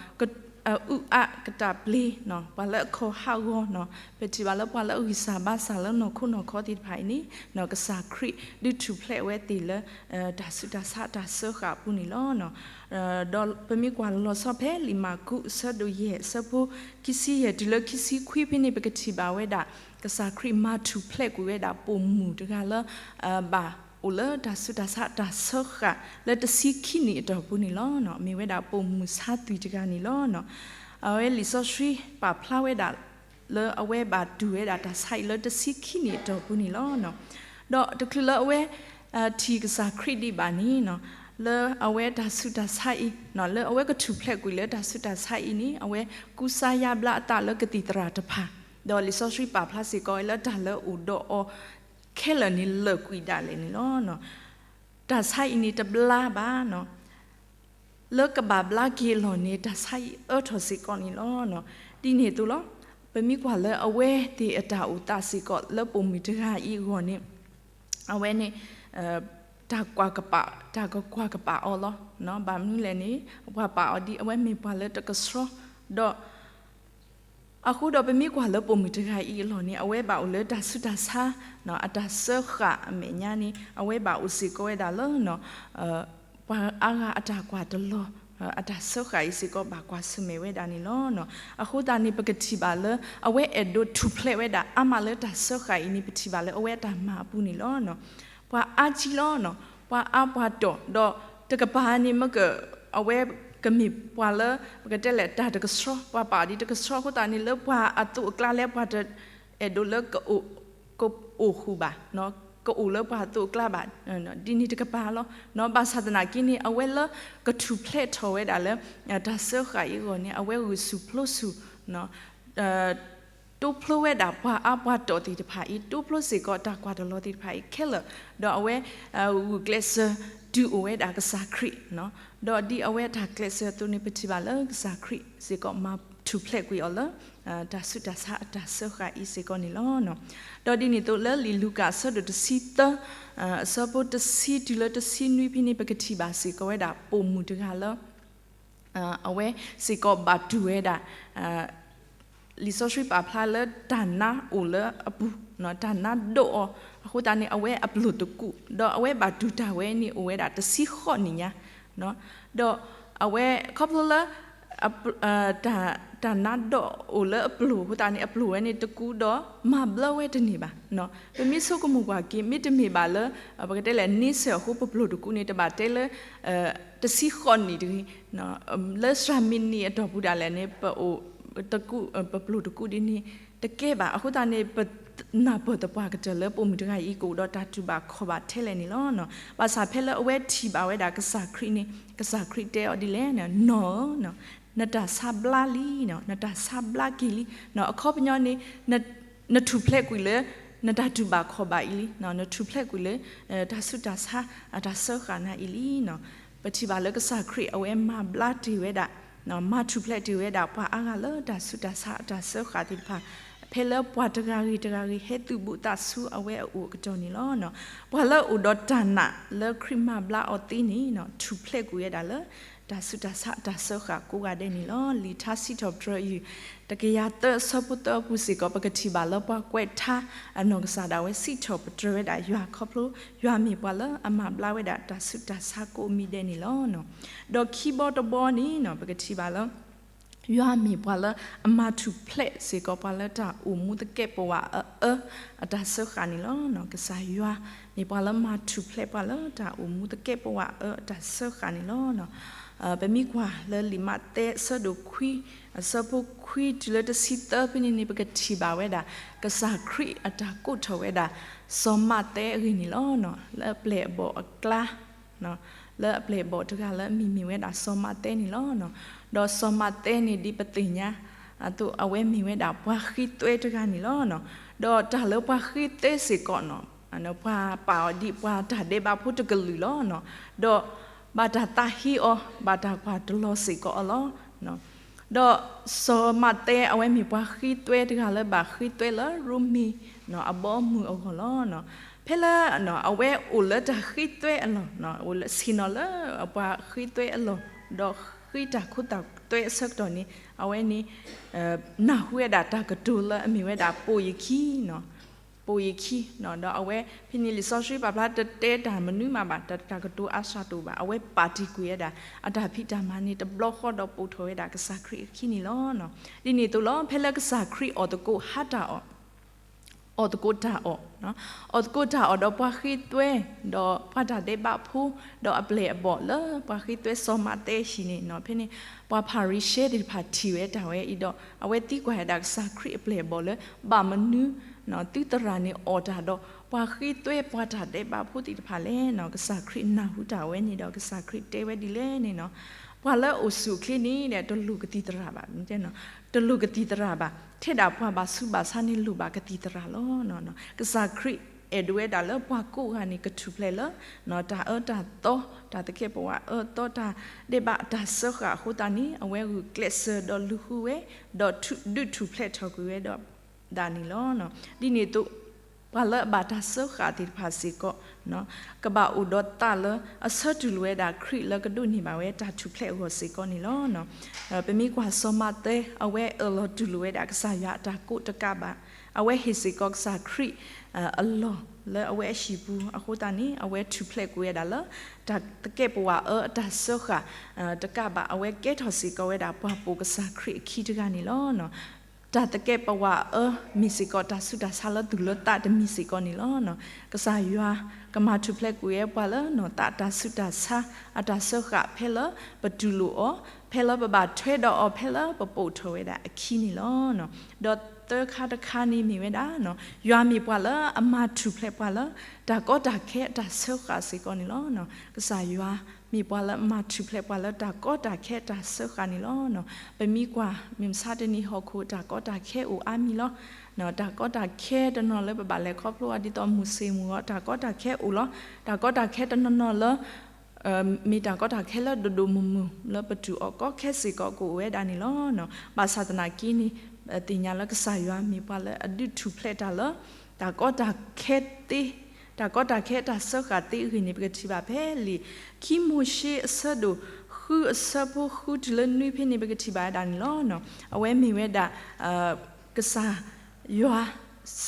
အုးအးကတၢ်ပျ့ၤ, ပှၤလၢအခီၣ်ဟးဂီၤ, ပထံၣ်ဘၣ်လၢပှၤလၢအဂံၢ်စၢ်ဘါစၢ်လၢနီၢ်ခိနီၢ်ခီသ့ၣ်တဖၣ်အံၤန့ၣ် ကစၢ်ခရံာ်ဒုးထူၣ်ဖျဲးဝဲသ့ၣ်လၢ တၢ်ဆူးတၢ်ဆါတၢ်စၢဃာ်အပူၤန့ၣ်လီၤ. ဒီးပမ့ၢ်ကွၢ်လီၤဆီဖဲလံာ်မၢ်ကူး အဆၢဒိၣ်ယဲၢ် အဆၢဖိ ခံဆံယဲၢ်တုၤလၢခံဆံခွံဖဲန့ၣ် ပကထံၣ်ဘၣ်ဝဲဒၣ် ကစၢ်ခရံာ်မၤထူၣ်ဖျဲးကွံာ်ဝဲဒၣ်ပိာ်မုၣ်တဂၤလၢ ဘၣ်အိၣ်လၢတၢ်ဆူးတၢ်ဆါတၢ်စၢဃာ်လၢတဆံခံနံၣ်အတီၢ်ပူၤန့ၣ်လီၤ. မ့ၢ်ဝဲဒၣ်ပိာ်မုၣ်ဆါသွံၣ်တဂၤန့ၣ်လီၤ. အဝဲလံာ်စီဆှံပာ်ဖျါဝဲဒၣ် လၢအဝဲဘၣ်တူၢ်ဝဲဒၣ်တၢ်ဆါအံၤလၢတဆံခံနံၣ်အတီၢ်ပူၤန့ၣ်လီၤ. ဒီးတချုးလၢအဝဲ ထံၣ်ကစၢ်ခရံာ်ဒံးဘၣ်န့ၣ် လၢအဝဲတၢ်ဆူးတၢ်ဆါအံၤ လၢအဝဲကထူၣ်ဖျဲးကွံာ်လၢတၢ်ဆူးတၢ်ဆါအံၤန့ၣ် အဝဲကူစါယါဘျါအသးလၢကသံၣ်သရၣ်တဖၣ်, ဒီးလံာ်စီဆှံပာ်ဖျါစ့ၢ်ကီးဝဲလၢတၢ်လၢအိၣ်ဒီးအီၤခဲလၢာ်န့ၣ်လၢာ်ကွံာ်ဒၣ်လဲာ်န့ၣ်လီၤ. တၢ်ဆါအံၤန့ၣ်တဘျါဘၣ် လၢကဘၣ်ဘျါက့ၤအလီၢ်န့ၣ် တၢ်ဆါအံၤအၢထီၣ်စ့ၢ်ကီးန့ၣ်လီၤ. ဒ်န့ၣ်အသိးလီၤ. ပမ့ၢ်ကွၢ်လၢအဝဲသ့ၣ်အတၢ်အိၣ်သးစ့ၢ်ကီးလၢပိာ်မုၣ်တဂၤအံၤအဂီၢ်န့ၣ် အဝဲန့ၣ် တၢ်ကွၢ်ကပာ် တၢ်ကကွၢ်ကပာ်အီၤလီၤ. ဘၣ်မနုၤလဲၣ်န့ၣ် ပှၤပာ်အီၤဒ်အဝဲမ့ၢ်ပှၤလၢတကဆှီ ဒီး အဃိဒီးပမ့ၢ်ကွၢ်လၢပိာ်မုၣ်တဂၤအံၤအလီၢ်န့ၣ် အဝဲဘၣ်အိၣ်လၢတၢ်ဆူးတၢ်ဆါ အတၢ်စၢဃာ်အမဲာ်ညါန့ၣ် အဝဲဘၣ်အိၣ်စ့ၢ်ကီးဝဲဒၣ်လၢ ပှၤအါဂၤအတၢ်ကွၢ်တလီၤ အတၢ်စၢဃာ်အံၤစ့ၢ်ကီးဘၣ်ကွၢ်ဆၢၣ်မဲာ်ဝဲဒၣ်န့ၣ်လီၤ. အဃိသတးန့ၣ် ပကထံၣ်ဘၣ်လၢ အဝဲအဲၣ်ဒိးထူၣ်ဖျဲးဝဲဒၣ်အါမးလၢတၢ်စၢဃာ်အံၤန့ၣ် ပထံၣ်ဘၣ်လၢအဝဲအတၢ်မၤအပူၤန့ၣ်လီၤ. ပှၤအါကံလီၤ ပှၤအါပှၤတီၢ် ဒီးတကပၤန့ၣ်မ့ၢ်က အဝဲကမ့ၢ်ပှၤလၢ ပကတဲလဲၣ်တၢ်တကဆှီ ပှၤပာ်ဒ်တကဆှီအဃိသတးန့ၣ် လၢပှၤအသိးအကျါလၢပှၤတအဲၣ်ဒိးလၢ ကအိၣ်ဃုာ်ဘၣ် ကအိၣ်လၢပှၤအသိးအကျါဘၣ် ဒ်န့ၣ်တကပၤလီၤ. ဘၣ်ဆၣ်သနာ်က့န့ၣ် အဝဲလၢကထူၣ်ဖျဲးထီၣ်ဝဲဒၣ်လၢ တၢ်စၢဃာ်အံၤအဂီၢ်န့ၣ် အဝဲဂုာ်ဆူၣ်ပျိဆူၣ် တိဖျိဝဲဒၣ်ပှၤအါပှၤတီၢ်သ့ၣ်တဖၣ်အံၤ တိဖျိစ့ၢ်ကီးတၢ်ကွၢ်တလီၤသ့ၣ်တဖၣ်အံၤခဲလၢာ် ဒီးအဝဲ ဂုာ်ကျဲးစၢးတုၤအိၣ်ဝဲဒၣ်ကစၢ်ခရံာ် ဒီးဒ်အဝဲတၢ်ကျဲးစၢးအသိးန့ၣ် ပထံၣ်ဘၣ်လၢကစၢ်ခရံာ်စ့ၢ်ကီးမၤ ထူၣ်ဖျဲးကွံာ်အီၤလၢ တၢ်ဆူးတၢ်ဆါအတၢ်စၢဃာ်အံၤစ့ၢ်ကီးန့ၣ်လီၤ. ဒီးဒ်န့ၣ်အသိးလၢလံာ်လူၤကၣ်အဆၢဒိၣ်တဆံသၢ အဆၢဖိတဆံတုၤလၢတဆံနွံဖဲန့ၣ် ပကထံၣ်ဘၣ်စ့ၢ်ကီးဝဲဒၣ်ပိာ်မုၣ်တဂၤလၢ အဝဲစ့ၢ်ကီးဘၣ်တူၢ်ဝဲဒၣ် လံာ်စီဆှံပာ်ဖျါလၢတၢ်နါအိၣ်လၢအပူၤ, တၢ်နါဒိၣ်အီၤ, အဃိသတးန့ၣ် အဝဲအပျိၢ်တကူး, ဒီးအဝဲဘၣ်တူၢ်တၢ်ဝဲန့ၣ်အိၣ်ဝဲဒၣ်တဆံဃိးနံၣ်ညါ, ဒီးအဝဲခီဖျိလၢ တၢ်နါဒိၣ်အိၣ်လၢအပျိၢ်အဃိသတးန့ၣ် အပျိၢ်ဝဲန့ၣ်တကူးဒီးမၤဘျၢဝဲတန့ၢ်ဘၣ်. ပမ့ၢ်ဆိကမိၣ်ကွၢ်က့ၤ မ့တမ့ၢ်ဘၣ်လၢ ပကတဲလဲၣ် န့ဆၢၣ်အဃိ ပပျိၢ်တကူးန့ၣ် တဘၣ်တဲလၢ တဆံဃိးနံၣ်တဂ့ၤ, လၢစှၤမံးနံးအတီၢ်ပူၤဒၣ်လဲာ်န့ၣ် ပအိၣ်တကူး ပပျိၢ်တကူးဒ်န့ၣ် တကဲဘၣ်. အဃိသတးန့ၣ် ပနၢ်ပၢၢ်သပှၢ်ကတၢၢ်လၢပိာ်မုၣ်တဂၤအံၤကအိၣ်ဒီးတၢ်တူၢ်ဘၣ်ခီၣ်ဘၣ်ထဲလဲၣ်န့ၣ်လီၤ. ဘၣ်ဆၣ်ဖဲလၢအဝဲထံၣ်ဘၣ်ဝဲဒၣ်ကစၢ်ခရံာ်န့ၣ် ကစၢ်ခရံာ်တဲအီၤဒ်လဲၣ်, နီၢ်ဧၢ, နတၢ်ဆါဘျါလံ, နတၢ်ဆါဘျါက့ၤလံ, အခီပညီန့ၣ် နထူၣ်ဖျဲးကွံာ်လၢ နတၢ်တူၢ်ဘၣ်ခီၣ်ဘၣ်အံၤလံ, နထူၣ်ဖျဲးကွံာ်လၢ တၢ်ဆူးတၢ်ဆါ အတၢ်စၢဃာ်နၤအံၤလံ. ပထံၣ်ဘၣ်လၢကစၢ်ခရံာ်အဝဲမၤဘျါတ့ၢ်ဝဲဒၣ် မၤထူၣ်ဖျဲးတ့ၢ်ဝဲဒၣ်ပှၤအါဂၤလၢတၢ်ဆူးတၢ်ဆါအတၢ်စၢဃာ်သ့ၣ်တဖၣ်, ဖဲလၢပှၤတဂၤဂ့ၤတဂၤဂ့ၤဟဲသုးဘူးသးဆူအဝဲအအိၣ်အကတီၢ်န့ၣ်လီၤ. ပှၤလၢအအိၣ်ဒီးတၢ်နာ်လၢခရံာ်မၤဘျါအီၤသ့န့ၣ် ထူၣ်ဖျဲးကွံာ်ဝဲဒၣ်လၢ တၢ်ဆူးတၢ်ဆါအတၢ်စၢဃာ်ကိးဂၤဒဲးန့ၣ်လီၤ. လံာ်ထါစံးထီၣ်ပတြၢၤအံၤ တကယၤသၢအဆၢဖိသၢအပူၤစ့ၢ်ကီး ပကထံၣ်ဘၣ်လၢပှၤကွဲးထါအနီၢ်ကစၢ်ဒၣ်ဝဲစံးထီၣ်ပတြၢၤဝဲဒၣ်ယွၤခီဖျိ ယွၤမ့ၢ်ပှၤလၢအမၤဘျါဝဲဒၣ်တၢ်ဆူးတၢ်ဆါကိးမံၤဒဲးန့ၣ်လီၤ. ဒီးခံဘီတဘီန့ၣ် ပကထံၣ်ဘၣ်လၢ ယွၤမ့ၢ်ပှၤလၢအမၤထူၣ်ဖျဲးစ့ၢ်ကီးပှၤလၢတၢ်အိၣ်မူသကဲးပဝးအအၢ အတၢ်စၢဃာ်န့ၣ်လီၤ. ကစၢ်ယွၤမ့ၢ်ပှၤလၢမၤထူၣ်ဖျဲးပှၤလၢတၢ်အိၣ်မူသကဲးပဝးအအၢအတၢ်စၢဃာ်န့ၣ်လီၤ. ပမ့ၢ်ကွၢ်လၢလံာ်မးသဲအဆၢဒိၣ်ခွံ အဆၢဖိခွံတုၤလၢတဆံသၢဖဲန့ၣ်န့ၣ် ပကထံၣ်ဘၣ်ဝဲဒၣ် ကစၢ်ခရံာ်အတၢ်ကိးထီၣ်ဝဲဒၣ် စီၤမးသဲအဂ့ၢ်န့ၣ်လီၤ. လၢအပျဲၢ်အဘီၣ်အကျါ လၢအပျဲၢ်အဘီၣ်တဂၤလၢအမံၤမ့ၢ်ဝဲဒၣ်စီၤမးသဲန့ၣ်လီၤ. ဒီးစီၤမးသဲန့ၣ်ဒ်ပသ့ၣ်ညါအသိး အဝဲမ့ၢ်ဝဲဒၣ်ပှၤဃ့သွဲတဂၤန့ၣ်လီၤ. ဒီးတၢ်လၢပှၤဃ့သွဲစ့ၢ်ကီးန့ၣ် ပှၤပာ်အီၤဒ်ပှၤတၢ်ဒဲးဘးဖိတကလုာ်လီၤ. ဒီးဘၣ်တၢ်သးဟ့အီၤ ဘၣ်တၢ်ကွၢ်တလီၤစ့ၢ်ကီးအီၤလီၤ. ဒီးစီၤမးသဲအဝဲမ့ၢ်ပှၤဃ့သွဲတဂၤလၢဘၣ်ဃ့သွဲလၢရိမ့ၤ အဘီအမုၢ်အဂီၢ်လီၤ. ဖဲလၢ အဝဲအိၣ်လၢတၢ်ဃ့သွဲအလီၢ်, အိၣ်လၢဆ့ၣ်နီၤလၢပှၤဃ့သွဲအလီၢ်, ဒီးဃ့တၢ်ခိတၢ်သွဲအဆၢကတီၢ်န့ၣ် အဝဲန့ၣ် နၢ်ဟူဝဲဒၣ်တၢ်ကတိၤလၢအမ့ၢ်ဝဲဒၣ်ပိာ်ယခံ, ပိာ်ယခံ, ဒီးအဝဲ ဖဲန့ၣ်လံာ်စီဆှံပာ်ဖျါတတဲတၢ်မနုၤမးဘၣ်, တၢ်ကတိၤအါစှၤတအိၣ်ဘၣ်, အဝဲပာ်တ့ၢ်ကွံာ်ဝဲဒၣ် အတၢ်ဖံးတၢ်မၤန့ၣ် တဘျီဃီဒီးပိာ်ထီၣ်ဝဲဒၣ်ကစၢ်ခရံာ်အခံန့ၣ်လီၤ. ဒ်န့ၣ်အသိးလီၤ, ဖဲလၢကစၢ်ခရံာ်အီၣ်သကိးဟါတၢ်အီၣ် အီၣ်သကိးတၢ်အီၣ်, အီၣ်သကိးတၢ်အီၣ်ဒီးပှၤဃ့သွဲ, ဒီးပှၤတၢ်ဒဲးဘးဖိ, ဒီးအပျဲၢ်အဘီၣ်လၢပှၤဃ့သွဲစီၤမးသဲဟံၣ်န့ၣ်, ဖဲန့ၣ် ပှၤဖၤရံၤၡဲသ့ၣ်တဖၣ်ထံၣ်ဝဲတၢ်ဝဲအံၤဒီး အဝဲသံကွၢ်ဝဲဒၣ်ကစၢ်ခရံာ်အပျဲၢ်အဘီၣ်လၢ ဘၣ်မနုၤ သုသရၣ်န့ၣ်အီၣ်တၢ်ဒီး ပှၤဃ့သွဲပှၤတၢ်ဒဲးဘးဖိသ့ၣ်တဖၣ်လဲၣ်. ကစၢ်ခရံာ်နၢ်ဟူတၢ်ဝဲန့ၣ်ဒီး ကစၢ်ခရံာ်တဲဝဲဒ်လဲၣ်န့ၣ်, ပှၤလၢအအိၣ်ဆူၣ်အိၣ်ချ့န့ၣ် တလိၣ်ကသံၣ်သရၣ်ဘၣ်, တလိၣ်ကသံၣ်သရၣ်ဘၣ်, ထဲဒၣ်ပှၤဘၣ်ဆူးဘၣ်ဆါန့ၣ်လိၣ်ဘၣ်ကသံၣ်သရၣ်လီၤ. ကစၢ်ခရံာ်အဲၣ်ဒိးဝဲဒၣ်လၢပှၤကိးဂၤန့ၣ် ကထူၣ်ဖျဲးလၢ တၢ်အၢတၢ်သီ တၢ်သကဲးပဝးအၢသီ တၢ်ဒဲးဘးအတၢ်စၢဃာ်အဃိသတးန့ၣ် အဝဲဂုာ်ကျဲးစၢးဒီးလူၤဃုဝဲ, ဒီးဒုးထူၣ်ဖျဲးထီၣ်ကွံာ်ဝဲဒီး ဒၣ်န့ၣ်လီၤ. ဒ်န့ၣ်အသိး ပှၤလၢအဘၣ်တၢ်စၢဃာ်သ့ၣ်တဖၣ်စ့ၢ်ကီး ကဘၣ်အိၣ်ဒီးသးလၢအဆၢတူၢ်လိာ်ဝဲဒၣ်ခရံာ်လၢကဒိးန့ၢ်ဘၣ်ဝဲတၢ်ထူၣ်ဖျဲးအဂီၢ်စ့ၢ်ကီးန့ၣ်လီၤ. ပမ့ၢ်ကွၢ်စီၤမးသဲ အဝဲအၢၣ်လီၤတူၢ်လိာ်ဝဲဒၣ်ကစၢ်ယွၤအတၢ်ကိးတကးဘၣ်, အဝဲဟ့ၣ်စ့ၢ်ကီးကစၢ်ခရံာ် အလီၢ်လၢအဝဲအဟံၣ်ပူၤအဃိသတးန့ၣ် အဝဲထူၣ်ဖျဲးကွံာ်ဝဲဒၣ်လၢ တၢ်သကဲးပဝးအၢအတၢ်စၢဃာ် တကးဘၣ် အဝဲကဲထီၣ်စ့ၢ်ကီးဝဲဒၣ်ပှၤပိာ်ကစၢ်ခရံာ်အခံတဂၤန့ၣ်လီၤ. တၢ်သကဲးပဝးအၢမ့ၢ်စ့ၢ်ကီးတၢ်ဆူးတၢ်ဆါလၢသူၣ်လၢသးတမံၤစ့ၢ်ကီးန့ၣ်လီၤ. ကစၢ်ယွၤကမၤထူၣ်ဖျဲးကွံာ်ဝဲပှၤလၢသးတၢ်ဆူးတၢ်ဆါ အတၢ်စၢဃာ်ဖဲလၢပတူၢ်လိာ်အီၤ, ဖဲလၢပဘၣ်ထွဲဒီးအီၤ, ဖဲလၢပပိာ်ထီၣ်ဝဲဒၣ်အခံန့ၣ်လီၤ. ဒီးသၢခါတခါန့ၣ်မ့ၢ်ဝဲဒၣ် ယွၤမ့ၢ်ပှၤလၢအမၤထူၣ်ဖျဲးပှၤလၢ တၢ်ကီတၢ်ခဲအတၢ်စၢဃာ်စ့ၢ်ကီးန့ၣ်လီၤ. ကစၢ်ယွၤမ့ၢ်ပှၤလၢအမၤထူၣ်ဖျဲးပှၤလၢတၢ်ကီတၢ်ခဲအတၢ်စၢဃာ်န့ၣ်လီၤ. ပမ့ၢ်ကွၢ် မုၢ်မဆါတနံၤဟီၣ်ခိၣ်တၢ်ကီတၢ်ခဲအိၣ်အါမံၤလီၤ. တၢ်ကီတၢ်ခဲတနီၤလၢပဘၣ်လဲၤခီဖျိအီၤဒ်သိးမုၢ်ဆ့ၣ်မုၢ်ဂီၤ တၢ်ကီတၢ်ခဲအိၣ်လီၤ. တၢ်ကီတၢ်ခဲတနီၤနီၤလၢ မ့ၢ်တၢ်ကီတၢ်ခဲလၢဒိၣ်ဒိၣ်မုၢ်မုၢ် လၢပတူၢ်အီၤကီခဲစ့ၢ်ကီးကအိၣ်ဝဲဒၣ်န့ၣ်လီၤ. ဘၣ်ဆၣ်သနာ်က့န့ၣ် သ့ၣ်ညါလၢကစၢ်ယွၤမ့ၢ်ပှၤလၢအဒုးထူၣ်ဖျဲးတၢ်လၢ တၢ်ကီတၢ်ခဲသ့, တၢ်ကီတၢ်ခဲတၢ်စၢဃာ်သ့အဂ့ၢ်န့ၣ် ပကထံၣ်ဘၣ်ဖဲလံာ်ခံမိၤၡ့အဆၢဒိၣ်ဃုအဆၢဖိဃုတုၤလၢနွံဖဲန့ၣ် ပကထံၣ်ဘၣ်ဝဲဒၣ်န့ၣ်လီၤ. အဝဲမ့ၢ်ဝဲဒၣ် ကစၢ်ယွၤ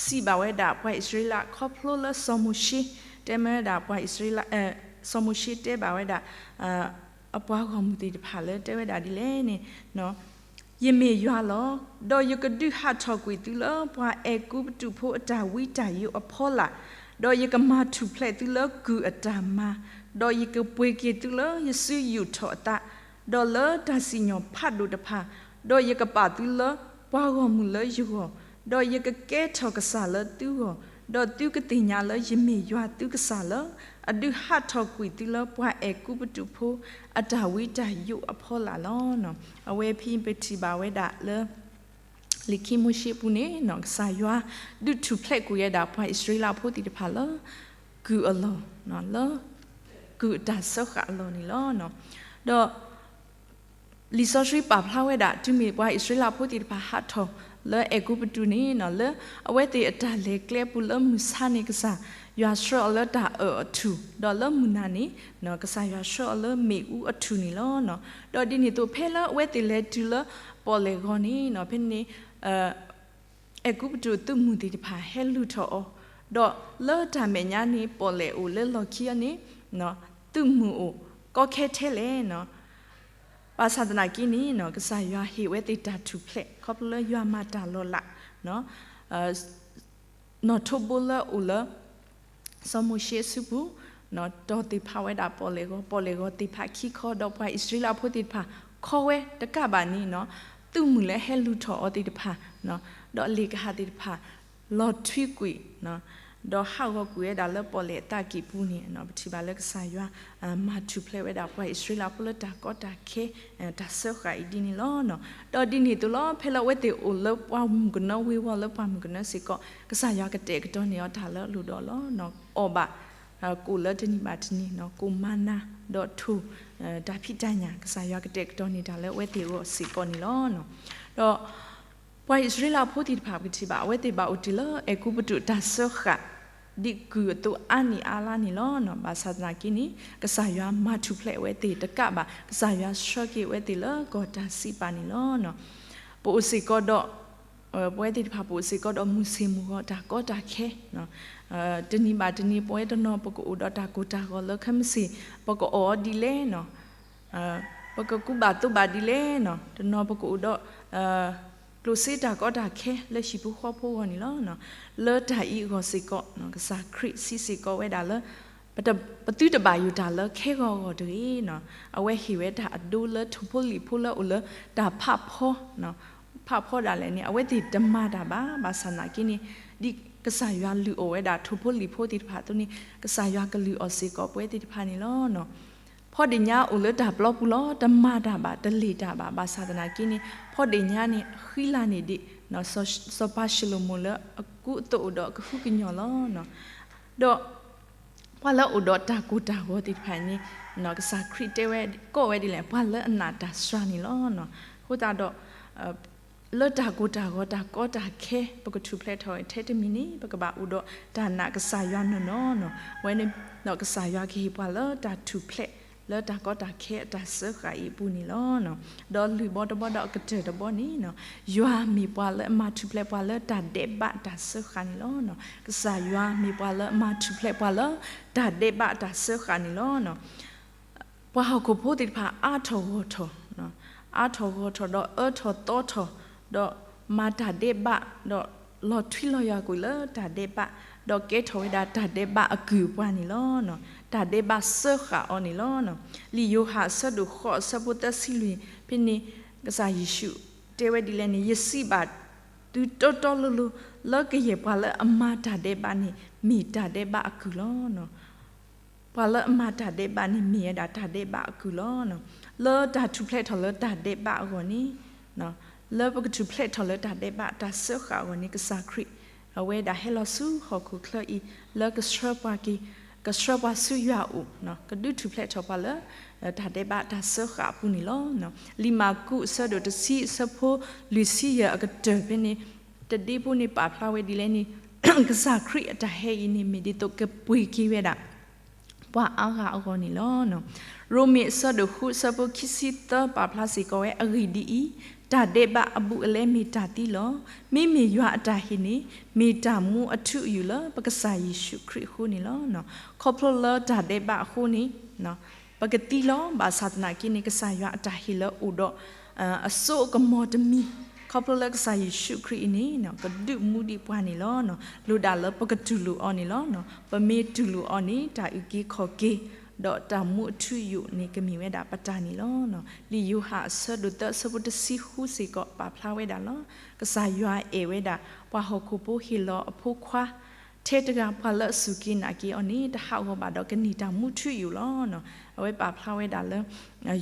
စံးဘၣ်ဝဲဒၣ်ပှၤအံၣ်စရ့လးခီဖျိလၢစီၤမိၤၡ့ တဲမ့ၢ်ဝဲဒၣ်ပှၤအံၣ်စရ့လး, စီၤမိၤၡ့တဲဘၣ်ဝဲဒၣ် အပှၤဂီၢ်မုၢ်သ့ၣ်တဖၣ်လၢတဲဝဲဒၣ်ဒ်လဲၣ်န့ၣ်, ယမ့ၢ်ယွၤလီၤ. ဒီးယကဒုးဟးထီၣ်ကွံာ်သုလၢပှၤအဲၤကူပတူးဖိအတၢ်ဝံတၢ်ယိးအဖီလာ်, ဒီးယကမၤထူၣ်ဖျဲးသုလၢကုၢ်အတၢ်မၤ, ဒီးယကပှ့ၤက့ၤသုလၢယစုယူာ်ထီၣ်အသး, ဒီးလၢတၢ်စံၣ်ညီၣ်ဖးဒိၣ်တဖၣ်, ဒီးယကပာ်သုလၢပှၤဂီၢ်မုၢ်လၢယဂီၢ်, ဒီးယကကဲထီၣ်ကစၢ်လၢသုဂီၢ်, ဒီးသုကသ့ၣ်ညါလၢယမ့ၢ်ယွၤသုကစၢ်လၢ အဒုးဟးထီၣ်ကွံာ်သုလၢပှၤအဲၤကူပတူးဖိအတၢ်ဝံတၢ်ယိးအဖီလာ်လီၤ. အဝဲဖဲပထံၣ်ဘၣ်ဝဲဒၣ်လၢ လံာ်ခံမိၤၡ့ပူၤန့ၣ် ကစၢ်ယွၤဒုးထူၣ်ဖျဲးကွံာ်ဝဲဒၣ်ပှၤအံၣ်စရ့လးဖိသ့ၣ်တဖၣ်လၢ ကုၢ်အလီၢ်, လၢ ကုၢ်အတၢ်စၢဃာ်အလီၢ်န့ၣ်လီၤ. ဒီး လံာ်စီဆှံပာ်ဖျါဝဲဒၣ် တုၤမ့ၢ်ပှၤအံၣ်စရ့လးဖိသ့ၣ်တဖၣ်ဟးထီၣ်လၢအဲၤကူပတူးန့ၣ် လၢအဝဲသ့ၣ်အတၢ်လဲၤကျဲပူၤလၢမုၢ်ဆါန့ၣ် ကစၢ်ယွၤဆှၢအီၤလၢတၢ်အၢၣ်အထူၣ်, ဒီးလၢမုၢ်နၤန့ၣ် ကစၢ်ယွၤဆှၢအီၤလၢမ့ၣ်အူအထူၣ်န့ၣ်လီၤ. ဒီးဒ်န့ၣ်အသိး ဖဲလၢအဝဲသ့ၣ်လဲၤတုၤလၢပီၣ်လဲၣ်ဂီၤန့ၣ် ဖဲန့ၣ် အဲၤကူပတူးသုးမုၢ်သ့ၣ်တဖၣ်ဟဲလူၤထီၣ်အီၤ, ဒီးလၢတၢ်မဲာ်ညါန့ၣ် ပီၣ်လဲၣ်အိၣ်လၢလီၢ်ခံအီၤန့ၣ် သုးမုၢ်အိၣ်ကီခဲထဲလဲၣ်. ဘၣ်ဆၣ်သနာ်က့န့ၣ် ကစၢ်ယွၤဟ့ၣ်ဝဲသ့ၣ်တၢ်ထူၣ်ဖျဲး ခီဖျိလၢယွၤမၤတၢ်လီၤလး နီၣ်ထိးဘိလၢအအိၣ်လၢ စီၤမိၤၡ့အစုပူၤ, တီၢ်သ့ၣ်ဖးဝဲဒၣ်ပီၣ်လဲၣ်ဂီၤ, ပီၣ်လဲၣ်ဂီၤသ့ၣ်ဖးခံခီ, ဒီးပှၤအံၣ်စရ့လးဖိသ့ၣ်တဖၣ် ခီဝဲတကးဘၣ်န့ၣ် သုးမုၢ်လၢဟဲလူၤထီၣ်အီၤသ့ၣ်တဖၣ်, ဒီးအလ့ၣ်ကဟၣ်သ့ၣ်တဖၣ် လီၤထွံကွံာ် ဒီးဟးဂီၤကွံာ်ဝဲဒၣ်လၢပီၣ်လဲၣ်အသးကံၢ်ပူၤန့ၣ် ပထံၣ်ဘၣ်လၢကစၢ်ယွၤ မၤထူၣ်ဖျဲးဝဲဒၣ်ပှၤအံၣ်စရ့လးဖိလၢတၢ်ကီတၢ်ခဲ တၢ်စၢဃာ်အံၤဒ်န့ၣ်လီၤ. ဒီးဒ်န့ၣ်အသိးလီၤ ဖဲလၢအဝဲသ့ၣ်အိၣ်လၢပှၢ်မုၢ်ကနၢ ဝ့ၤဝီၤလၢပှၢ်မုၢ်ကနၢစ့ၢ်ကီး ကစၢ်ယွၤကတဲာ်ကတီၤန့ၢ်အီၤတၢ်လၢအလိၣ်ဒီးအီလီၤ. အီၣ်ဘၣ် ကိၣ်လၢတနံၤဘၣ်တနံၤ, ကိၣ်မၤနၤ ဒီးထိၣ် တၢ်ဖံးတၢ်ညၣ် ကစၢ်ယွၤကတဲာ်ကတီၤန့ၢ်တၢ်လၢအဝဲသ့ၣ်အဂီၢ်စ့ၢ်ကီးန့ၣ်လီၤ. ဒီး ပှၤအံၣ်စရ့လးဖိသ့ၣ်တဖၣ် ပကထံၣ်ဘၣ် အဝဲသ့ၣ်ဘၣ်အိၣ်တ့ၢ်လၢအဲၤကူပတူးတၢ်စၢဃာ် ဒ်ကုၢ်အသိးအါနံၣ်အါလါန့ၣ်လီၤ. ဘၣ်ဆၣ်သနာ်က့န့ၣ် ကစၢ်ယွၤမၤထူၣ်ဖျဲးအဝဲသ့ၣ်တကးဘၣ် ကစၢ်ယွၤဆှၢက့ၤအဝဲသ့ၣ်လၢကီၢ်တၢ်စံးပာ်န့ၣ်လီၤ. ပအိၣ်စ့ၢ်ကီးဒီး ပဝဲသ့ၣ်တဖၣ်ပအိၣ်စ့ၢ်ကီးဒီးမုၢ်ဆ့ၣ်မုၢ်ဂီၤတၢ်ကီတၢ်ခဲ တနံၤဘၣ်တနံၤ ပဝဲတနီၤပကအိၣ်ဒီးတၢ်ကိၢ်တၢ်ဂီၤလၢခဲမုၢ်ဆ့ၣ် ပကအီၣ်ဒ်လဲၣ် ပကကူဘၣ်သိးဘၣ်ဒ်လဲၣ်, တနီၤပကအိၣ်ဒီး ကျိၣ်စ့တၢ်ကီတၢ်ခဲလၢဟံၣ်ဖိဃီဖိအဂီၢ်န့ၣ်လီၤ. လၢတၢ်အံၤအဂီၢ်စ့ၢ်ကီး ကစၢ်ခရံာ်စံးစ့ၢ်ကီးဝဲဒၣ်လၢ ပသုတဘၣ်ယိၣ်တၢ်လၢခဲဂီၤအဂီၢ်တဂ့ၤ. အဝဲဟ့ၣ်ဝဲတၢ်အဒိလၢထိၣ်ဖိလံၣ်ဖိလၢအိၣ်လၢတၢ်ဖးဖီ ဖးဖီဒၣ်လဲာ်န့ၣ် အဝဲသ့ၣ်တမၤတၢ်ဘၣ်. ဘၣ်ဆၣ်သနာ်က့န့ၣ် ဒ်ကစၢ်ယွၤလုၢ်အီၣ်ဝဲဒၣ်ထိၣ်ဖိလံၣ်ဖိသ့ၣ်တဖၣ်အသိးန့ၣ် ကစၢ်ယွၤကလုၢ်အီၣ်စ့ၢ်ကီးပဝဲသ့ၣ်တဖၣ်န့ၣ်လီၤ. ဖီဒ့ၣ်ညါအိၣ်လၢတၢ်ပျီပူၤလီၤ. တမၤတၢ်ဘၣ်, တလ့ၣ်တၢ်ဘၣ်. ဘၣ်ဆၣ်သနာ်က့န့ၣ် ဖီဒ့ၣ်ညါန့ၣ် ဃံလၤန့ၢ်ဒံး စီၤပၤၡလိၤမိၣ်လၢအကူအသိးအိၣ်ဒီးကဟုကညီၢ်လီၤ. ဒီး ပှၤလၢအအိၣ်ဒီးတၢ်ကိၢ်တၢ်ဂီၤသ့ၣ်တဖၣ်န့ၣ် ကစၢ်ခရံာ်တဲဝဲ ကိးဝဲဒ်လဲၣ် ပှၤလၢအနာ်တၢ်စှၤန့ၣ်လီၤ. အဃိသတးဒီး လၢတၢ်ကိၢ်တၢ်ဂီၤ တၢ်ကီတၢ်ခဲ ပကထူၣ်ဖျဲးထီၣ်ဝဲထဲတမံၤန့ၣ် ပကဘၣ်အိၣ်ဒီးတၢ်နာ်ကစၢ်ယွၤနီၢ်နီၢ်နီၢ်. အဝဲန့ၣ်ဒီး ကစၢ်ယွၤကဟ့ၣ်ပှၤလၢတၢ်ထူၣ်ဖျဲး လၢတၢ်ကီတၢ်ခဲအတၢ်စၢဃာ်အံၤအပူၤန့ၣ်လီၤ. ဒီးလုၢ်ဘီတဘီဒီးအကတၢၢ်တဘီန့ၣ် ယွၤမ့ၢ်ပှၤလၢအမၤထူၣ်ဖျဲးပှၤလၢတၢ်ဒဲးဘးတၢ်စၢဃာ်န့ၣ်လီၤ. ကစၢ်ယွၤမ့ၢ်ပှၤလၢအမၤထူၣ်ဖျဲးပှၤလၢတၢ်ဒဲးဘးတၢ်စၢဃာ်န့ၣ်လီၤ. ပှၤဟီၣ်ခိၣ်ဖိသ့ၣ်တဖၣ်အါထီၣ်ဂီၢ်ထီၣ်, အါထီၣ်ဂီၢ်ထီၣ်ဒီးအၢထီၣ်သီထီၣ်, ဒီးမၤတၢ်ဒဲးဘး, ဒီးလီၤထွံလီၤယွၤကွံာ်လၢတၢ်ဒဲးဘး, ဒီးကဲထီၣ်ဝဲဒၣ်တၢ်ဒဲးဘးအကုၢ်အပှၤန့ၣ်လီၤ. တၢ်ဒဲးဘးစၢဃာ်အီၤန့ၣ်လီၤ. လံာ်ယိၤဟၣ်အဆၢဒိၣ်ဃိးအဆၢဖိသၢဆံလွံၢ်ဖဲန့ၣ် ကစၢ်ယ့ၣ်ၡူးတဲဝဲဒ်လဲၣ်န့ၣ် ယစံးဘၣ်သုတီတီလိၤလိၤ လၢကယဲၢ်ပှၤလၢအမၤတၢ်ဒဲးဘးန့ၣ် မ့ၢ်တၢ်ဒဲးဘးအကုၢ်လီၤ. ပှၤလၢအမၤတၢ်ဒဲးဘးန့ၣ် မ့ၢ်ဝဲဒၣ်တၢ်ဒဲးဘးအကုၢ်လီၤ. လၢတၢ်ထူၣ်ဖျဲးထီၣ်လၢတၢ်ဒဲးဘးအဂီၢ်န့ၣ်, လၢပကထူၣ်ဖျဲးထီၣ်လၢတၢ်ဒဲးဘးတၢ်စၢဃာ်အဂီၢ်န့ၣ် ကစၢ်ခရံာ် အဝဲဒၣ်ဟဲလီၤဆူဟီၣ်ခိၣ်ချၢအံၤ လၢကဆှၢပှၤက့ၤ ကဆှၢပှၤဆူယွၤအအိၣ်, ကဒုးထူၣ်ဖျဲးထီၣ်ပှၤလၢ တၢ်ဒဲးဘးတၢ်စၢဃာ်အပူၤန့ၣ်လီၤ. လံာ်မၢ်ကူးအဆၢဒိၣ်တဆံအဆၢဖိလွံၢ်ဆံယဲၢ်အကတၢၢ်ဖဲန့ၣ်, တဒ့ဖိန့ၣ်ပာ်ဖျါဝဲဒ်လဲၣ်န့ၣ်, ကစၢ်ခရံာ်အတၢ်ဟဲအံၤန့ၣ် မ့ၢ်ဒ်သိးကပှ့ၤက့ၤဝဲဒၣ် ပှၤအါဂၤအဂီၢ်န့ၣ်လီၤ. ရိမ့ၤအဆၢဒိၣ်ဃုအဆၢဖိခံဆံသၢပာ်ဖျါစ့ၢ်ကီးဝဲအဂ့ၢ်ဒ်အံၤ, တၢ်ဒဲးဘးအဘူးအလဲမ့ၢ်တၢ်သံလီၤ. မ့မ့ၢ်ယွၤအတၢ်ဟ့ၣ်န့ၣ် မ့ၢ်တၢ်မူအထူအယိာ်လၢပကစၢ်ယ့ၣ်ၡူးခရံာ်အဃိန့ၣ်လီၤ. ခီဖျိလၢတၢ်ဒဲးဘးအဃိန့ၣ် ပကသံလီၤ. ဘၣ်ဆၣ်သနာ်က့န့ၣ် ကစၢ်ယွၤအတၢ်ဟ့ၣ်လၢအိၣ်ဒီး အစိအကမီၤတမံၤ, ခီဖျိလၢကစၢ်ယ့ၣ်ၡူးခရံာ်အံၤန့ၣ် ကဒုးမူဒံးပှၤန့ၣ်လီၤ. လိၣ်ဒၣ်လၢပကတူၢ်လိာ်အီၤန့ၣ်လီၤ. ပမ့ၢ်တူၢ်လိာ်အီၤန့ၣ် တၢ်အုၣ်က့ၤခီၣ်က့ၤ ဒီးတၢ်မူအထူအယိာ်န့ၣ်ကမ့ၢ်ဝဲဒၣ်ပတၢ်န့ၣ်လီၤ. လံာ်ယိၤဟၣ်အဆၢဒိၣ်သၢအဆၢဖိတဆံဃုစ့ၢ်ကီးပာ်ဖျါဝဲဒၣ်လီၤ. ကစၢ်ယွၤအဲၣ်ဝဲဒၣ် ပှၤဟီၣ်ခိၣ်ဖိဟ့ၣ်လီၤအဖိခွါ ထဲတဂၤပှၤလၢအစူၢ်က့ၤနာ်က့ၤအီၤန့ၣ် တဟးဂီၤဘၣ်ဒီးကန့ၢ်တၢ်မူထူယိာ်လီၤ. အဝဲပာ်ဖျါဝဲဒၣ်လၢ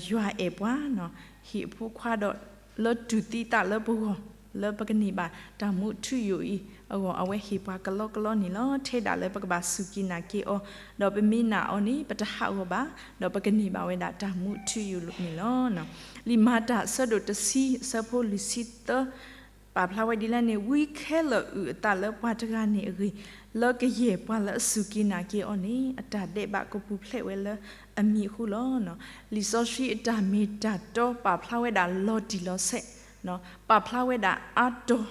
ယွၤအဲၣ်ပှၤ ဟ့ၣ်အဖိခွါဒီး လၢတူၢ်သံသးလၢပဂီၢ် လၢပကန့ၢ်ဘၣ်တၢ်မူထူယိာ်အံၤအဂီၢ် အဝဲဟ့ၣ်ပှၤကလီကလီန့ၣ်လီၤ. ထဲဒၣ်လၢပကဘၣ်စူၢ်က့ၤနာ်က့ၤအီၤ ဒီးပမ့ၢ်နာ်အီၤန့ၣ် ပတဟးဂီၤဘၣ် ဒီးပကန့ၢ်ဘၣ်ဝဲဒၣ်တၢ်မူထူယိာ်န့ၣ်လီၤ. လံာ်မၤတၢ်အဆၢဒိၣ်တဆံအဆၢဖိလွံၢ်ဆံသၢ ပာ်ဖျါဝဲဒ်လဲၣ်န့ၣ်, ဝံခဲလၢာ်အုၣ်အသးလၢပှၤတဂၤန့ၣ်အဂ့ၢ်, လၢကယဲၢ်ပှၤလၢအစူၢ်က့ၤနာ်က့ၤအီၤန့ၣ် အတၢ်ဒဲးဘးကပူၤဖျဲးဝဲလၢအမံၤအဃိလီၤ. လံာ်စီဆှံအတၢ်မ့ၢ်တၢ်တီပာ်ဖျါဝဲဒၣ်လီၤတံၢ်လီၤဆဲး, ပာ်ဖျါဝဲဒၣ်အါတီၤ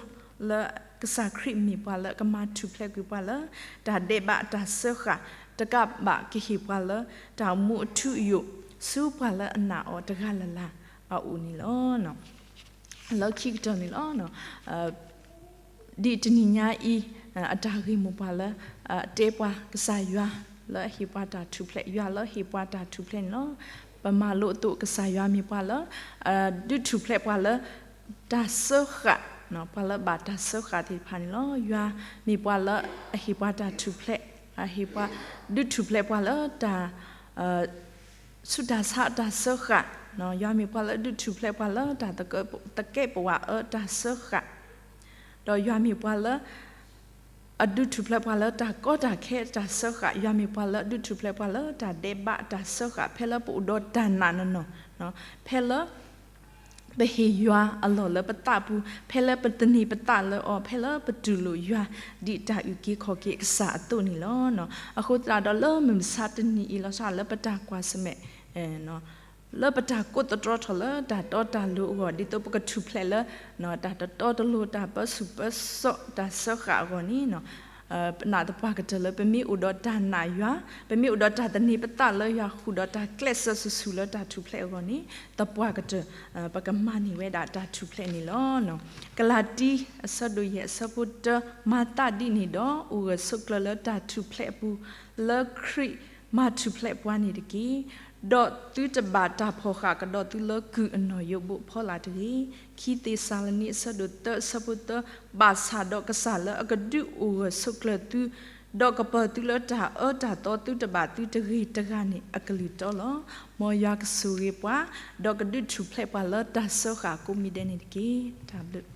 လၢကစၢ်ခရံာ်မ့ၢ်ပှၤလၢကမၤထူၣ်ဖျဲးကွံာ်ပှၤလၢ တၢ်ဒဲးဘးတၢ်စၢဃာ်, တကးဘၣ်ကဟ့ၣ်ပှၤလၢ တၢ်မူအထူအယိာ် ဆူပှၤလၢအနာ်အီၤတဂၤလၢ်လၢ်အအိၣ်န့ၣ်လီၤ. လၢခံကတၢၢ်န့ၣ်လီၤ. ဒ်တနံၤညါအံၤ အတၢ်ဂ့ၢ်မိၢ်ပှၢ်လၢ အတဲပှၤကစၢ်ယွၤလၢအဟ့ၣ်ပှၤတၢ်ထူၣ်ဖျဲး, ယွၤလၢဟ့ၣ်ပှၤတၢ်ထူၣ်ဖျဲးန့ၣ်လီၤ. ပမၤလိအသိးကစၢ်ယွၤမ့ၢ်ပှၤလၢ ဒုးထူၣ်ဖျဲးပှၤလၢ တၢ်စၢဃာ်, ပှၤလၢဘၣ်တၢ်စၢဃာ်သ့ၣ်တဖၣ်န့ၣ်လီၤ. ယွၤမ့ၢ်ပှၤလၢအဟ့ၣ်ပှၤတၢ်ထူၣ်ဖျဲး, အဟ့ၣ်ပှၤ ဒုးထူၣ်ဖျဲးပှၤလၢတၢ် ဆူတၢ်ဆါအတၢ်စၢဃာ်, ယွၤမ့ၢ်ပှၤလၢအဒုးထူၣ်ဖျဲးပှၤလၢတၢ်သကဲးပဝးအၢတၢ်စၢဃာ်, ဒီးယွၤမ့ၢ်ပှၤလၢ အဒုးထူၣ်ဖျဲးပှၤလၢတၢ်ကီတၢ်ခဲတၢ်စၢဃာ်, ယွၤမ့ၢ်ပှၤလၢအဒုးထူၣ်ဖျဲးပှၤလၢတၢ်ဒဲးဘးတၢ်စၢဃာ်, ဖဲလၢပအိၣ်ဒီးတၢ်နာ်နီၢ်နီၢ်, ဖဲလၢ ပဟ့ၣ်ယွၤအလီၢ်လၢပသးပူၤ, ဖဲလၢပသန့ၤပသးလၢအီၤ, ဖဲလၢပတူၢ်လိာ်ယွၤ ဒ်တၢ်အုၣ်က့ၤခီၣ်က့ၤအကစၢ်အသိးန့ၣ်လီၤ. အဃိသတးဒီးလၢမုၢ်မဆါတနံၤအံၤလီၤဆီ လၢပတၢ်ကွၢ်ဆၢၣ်မဲာ် လၢပတၢ်ကိးသတြီထီၣ်လၢတၢ်တီတၢ်လိၤအဂီၢ် ဒ်သိးပကထူၣ်ဖျဲးလၢ တၢ်တတီတလိၤ တၢ်ပၢဆူၣ်ပၢစိး တၢ်စၢဃာ်အဂီၢ်န့ၣ် ပနာ်သပှၢ်ကတၢၢ်လၢပမ့ၢ်အိၣ်ဒီးတၢ်နာ်ယွၤ, ပမ့ၢ်အိၣ်ဒီးတၢ်သန့ၤပသးလၢယွၤ ဃုာ်ဒီးတၢ်ကျဲးစၢးဆူၣ်ဆူၣ်လၢတၢ်ထူၣ်ဖျဲးအဂီၢ်န့ၣ် သပှၢ်ကတၢၢ် ပကမၤန့ၢ်ဝဲဒၣ်တၢ်ထူၣ်ဖျဲးန့ၣ်လီၤ. ကလၤတံ အဆၢဒိၣ်ယဲၢ် အဆၢဖိတၢ, မၤသးဒ်န့ၣ်ဒီး အိၣ်ဂၢၢ်ဆိးကျၢၤလၢတၢ်ထူၣ်ဖျဲးအပူၤ လၢခရံာ်မၤထူၣ်ဖျဲးပှၤန့ၣ်တက့ၢ်. ဒီးသုတဘၣ်တၢ်ဖီၣ်ဃာ်ကဒီးသုလၢကုၢ်အနီၢ်ယိးဘိးဖီလာ်တဂ့ၤ. ခံသ့းစၤလနံ အဆၢဒိၣ်သၢ အဆၢဖိသၢ, ဘၣ်ဆၣ်ဒီးကစၢ်လၢအကဒုးအိၣ်ဂၢၢ်ဆိးကျၢၤသု, ဒီးကပၢၤသုလၢတၢ်အၢတၢ်သီသုတဘၣ်သုတဂ့ၤတဂၤန့ၣ် အကလုၢ်တီလီၤ. မ်ယွၤကဆိၣ်ဂ့ၤပှၤ, ဒီးကဒုးထူၣ်ဖျဲးပှၤလၢတၢ်စၢဃာ်ကိးမံၤဒဲးန့ၣ်တက့ၢ်. တၢ်ဘျုး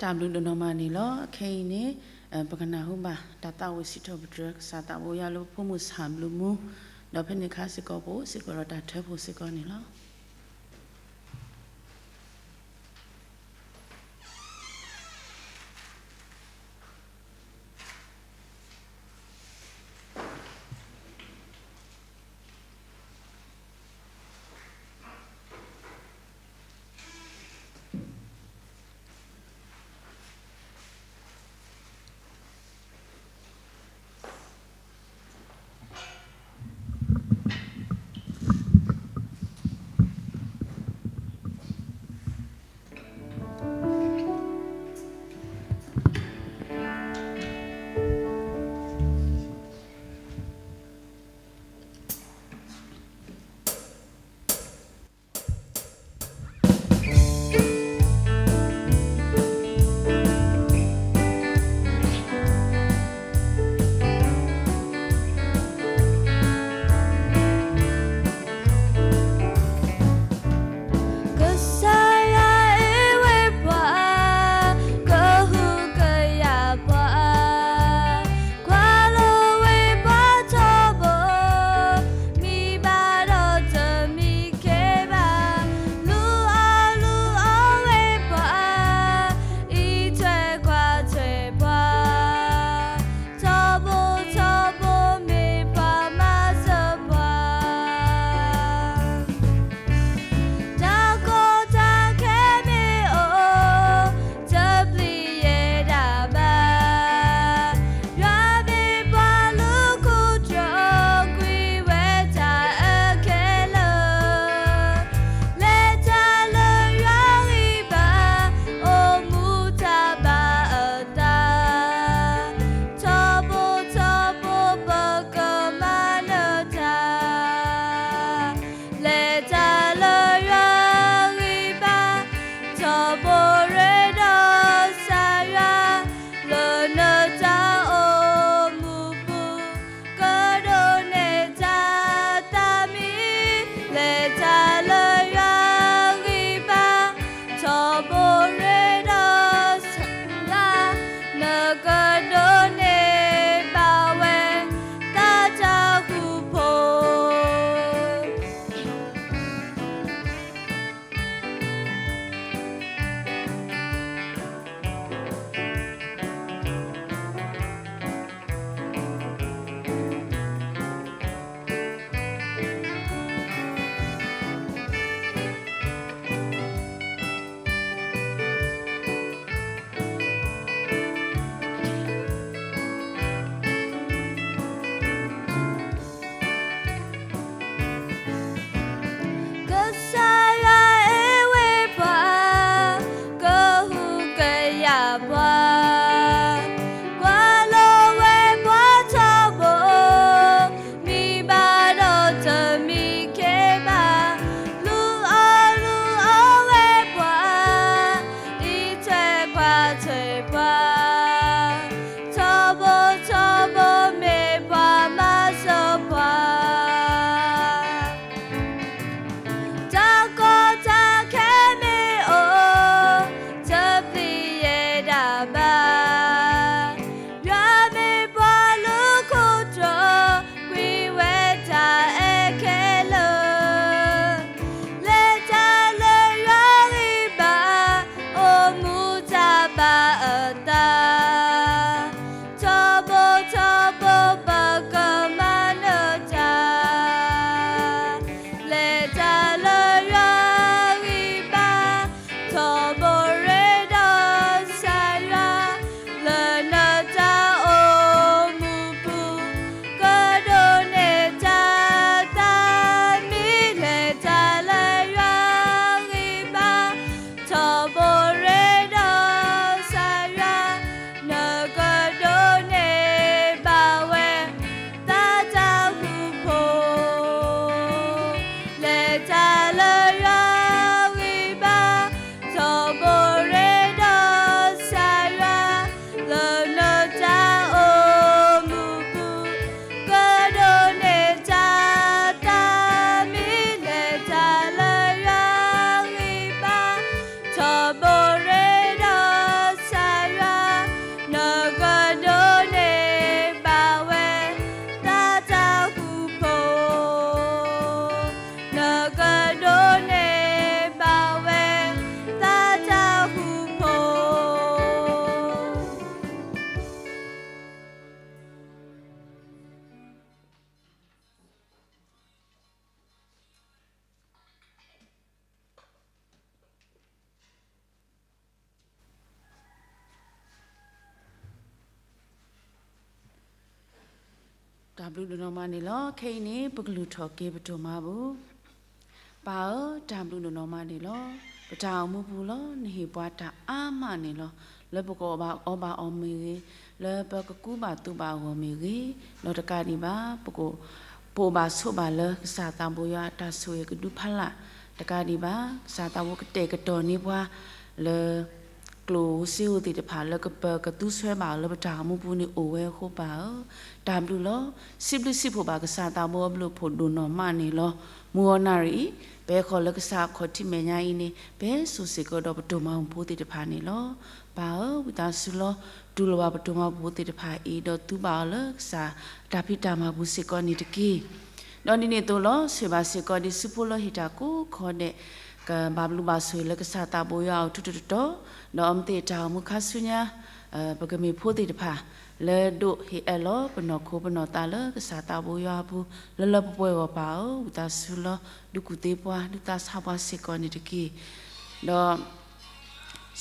တၢ်ဘျုးဒိၣ်နီၢ်မးန့ၣ်လီၤ. ခဲအံၤန့ၣ် ပကနၢ်ဟူဘၣ်တၢ်သးဝံၣ်စံးထီၣ်ပတြၢၤ ကစၢ်သးဘိယွၤလၢပဖိမုၣ်ဆၣ်ဘျုးမူ, ဒီးဖဲန့ၣ်အခါစ့ၢ်ကီး ပအိၣ်စ့ၢ်ကီးဒီးတၢ်ထၢဖှိၣ်စ့ၢ်ကီးန့ၣ်လီၤ. တၢ်ဘျုးဒိၣ်နီၢ်မးန့ၣ်လီၤ. ခဲအံၤန့ၣ် ပကလူၤထီၣ်က့ၤပတိၢ်မၤဘူၣ်. ပၢ်ဧၢ, တၢ်ဘျုးဒိၣ်နီၢ်မးန့ၣ်လီၤ. ပတၢ်အိၣ်မူပူၤလီၤ နဟ့ၣ်ပှၤတၢ်အါမးန့ၣ်လီၤ. လၢပကအီၣ်ဘၣ်အီဘၣ်အီၤမ့ၢ်ဂ့ၤ, လၢပကကူဘၣ်သိးဘၣ်အဂီၢ်မ့ၢ်ဂ့ၤ, ဒီးတကးဒံးဘၣ် ပက ပအိၣ်ဘၣ်ဆိးဘၣ်လၢကစၢ်သးဘိယွၤအတၢ်ဆိၣ်ဂ့ၤကဒုဖးလၢ်, တကးဒံးဘၣ် ကစၢ်သးဘိကတဲာ်ကတီၤန့ၢ်ပှၤ လၢ ကျိၣ်ဧိၤစ့ဧိၤသ့ၣ်တဖၣ် လၢကပၢၤကသူဆွဲဘၣ်အီၤလၢပတၢ်အိၣ်မူပူၤန့ၣ်အိၣ်ဝဲအဃိပၢ်ဧၢ, တၢ်ဘျုးလီၤ. စံးဘျုးစံးဖှိၣ်ဘၣ်ကစၢ်သးဘိအဘျုးအဖှိၣ်ဒိၣ်နီၢ်မးန့ၣ်လီၤ. မုၢ်ဂီၤနၣ်ရံၣ်အံၤ ပဟဲဃီၤလၢကစၢ်အခီၣ်ထံးမဲာ်ညါအံၤန့ၣ် ပဟဲစိာ်စ့ၢ်ကီးဒီးပတိၢ်မၤဘူၣ်ဖိသ့ၣ်တဖၣ်န့ၣ်လီၤ. ပၢ်ဧၢ, ဝံသးစူၤလီၤ တူၢ်လိာ်ဘၣ်ပတိၢ်မၤဘူၣ်ဖိသ့ၣ်တဖၣ်အံၤ ဒီးသူဘၣ်အီၤလၢကစၢ်တၢ်ဖံးတၢ်မၤပူၤစ့ၢ်ကီးန့ၣ်တက့ၢ်. ဒီးဒ်န့ၣ်အသိးလီၤ ဆိၣ်ဂ့ၤဘၣ်စ့ၢ်ကီးဒ်ဆူဖိလၢဟ့ၣ်တၢ်ကိးခီဒဲး ကဘၣ်ဘျုးဘၣ်ဆိၣ်ဂ့ၤလၢကစၢ်သးဘိယွၤအအိၣ်ထူတတီၤ, ဒီးအမ့ၢ်သ့ၣ်တၢ်အိၣ်မူခါဆူညါ ပကမ့ၢ်ဖိသ့ၣ်တဖၣ် လၢဒိးဟ့ၣ်အၢၣ်လီၤပနီၢ်ခိပနီၢ်သးလၢကစၢ်သးဘိယွၤအပူၤ လၢလၢပှဲၤပှဲၤအဂီၢ်ပၢ်ဧၢ, ဝံသးစူၤလီၤ ဒုးကူၣ်သ့ပှၤ ဒုးသးဆးပှၤစ့ၢ်ကီးန့ၣ်တက့ၢ်. ဒီး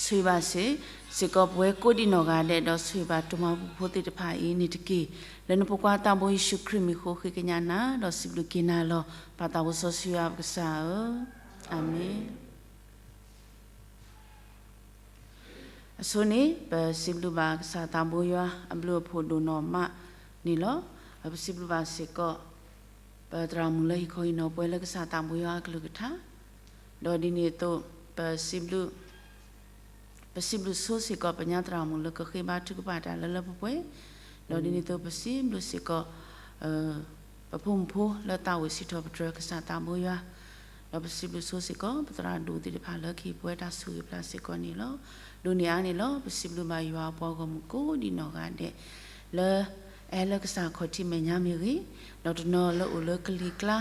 ဆိၣ်ဂ့ၤဘၣ်စ့ၢ် စ့ၢ်ကီးပဝဲကိးဒံးနီၢ်ဂၤဒဲး ဒီးဆိၣ်ဂ့ၤဘၣ်တိၢ်မၤဘူၣ်ဖိသ့ၣ်တဖၣ်အံၤန့ၣ်တက့ၢ်. လၢနဖိခွါသးဘိယ့ၣ်ၡူးခရံာ်မံၤအဃိဃ့ကညးနၤ ဒီးစံးဘျုးက့ၤနၤလီၤ. ပၢ်သးဘိစီဆှံယွၤပကစၢ်ဧၢ, အၤမ့ၣ်. အဆိန့ၣ် ပစံးဘျုးဘၣ်ကစၢ်သးဘိယွၤအဘျုးအဖှိၣ်ဒိၣ်နီၢ်မးန့ၣ်လီၤ. ပစံးဘျုးဘၣ်စ့ၢ်ကီး ပသရၣ်မုၣ်လၢဟံၣ်ခီဟံၣ်နီၤပှဲၤလၢကစၢ်သးဘိယွၤအကလုၢ်ကထါ, ဒီးဒ်န့ၣ်အသိး ပစံးဘျုး ပစံးဘျုးဆိစ့ၢ်ကီးပညါသရၣ်မုၣ်လၢကဃ့ဘါထုကဖၣ်တၢ်လၢလၢပှဲၤပှဲၤ, ဒီးဒ်န့ၣ်အသိးပစံးဘျုးစ့ၢ်ကီး ပဖိမုၣ်ဖိလၢသးဝံၣ်စံးထီၣ်ပတြၢၤကစၢ်သးဘိယွၤ, ဒီးပစံးဘျုးဆိစ့ၢ်ကီး ပသရၣ်ဒိၣ်သ့ၣ်တဖၣ်လၢကဟ့ၣ်ပဝဲတၢ်ဆိၣ်ဂ့ၤပျၢ်စ့ၢ်ကီးန့ၣ်လီၤ. ဒိးန့ၢ်အါန့ၣ်လီၤ ပစံးဘျုးဘၣ်ယွၤအပှၤဂီၢ်မုၢ်ကိးဒံးနီၢ်ဂၤဒဲး လၢအဟဲလၢကစၢ်ခီၣ်ထံးမဲာ်ညါမ့ၢ်ဂ့ၤ, ဒီးတနီၤလၢအိၣ်လၢကလံၤကျါ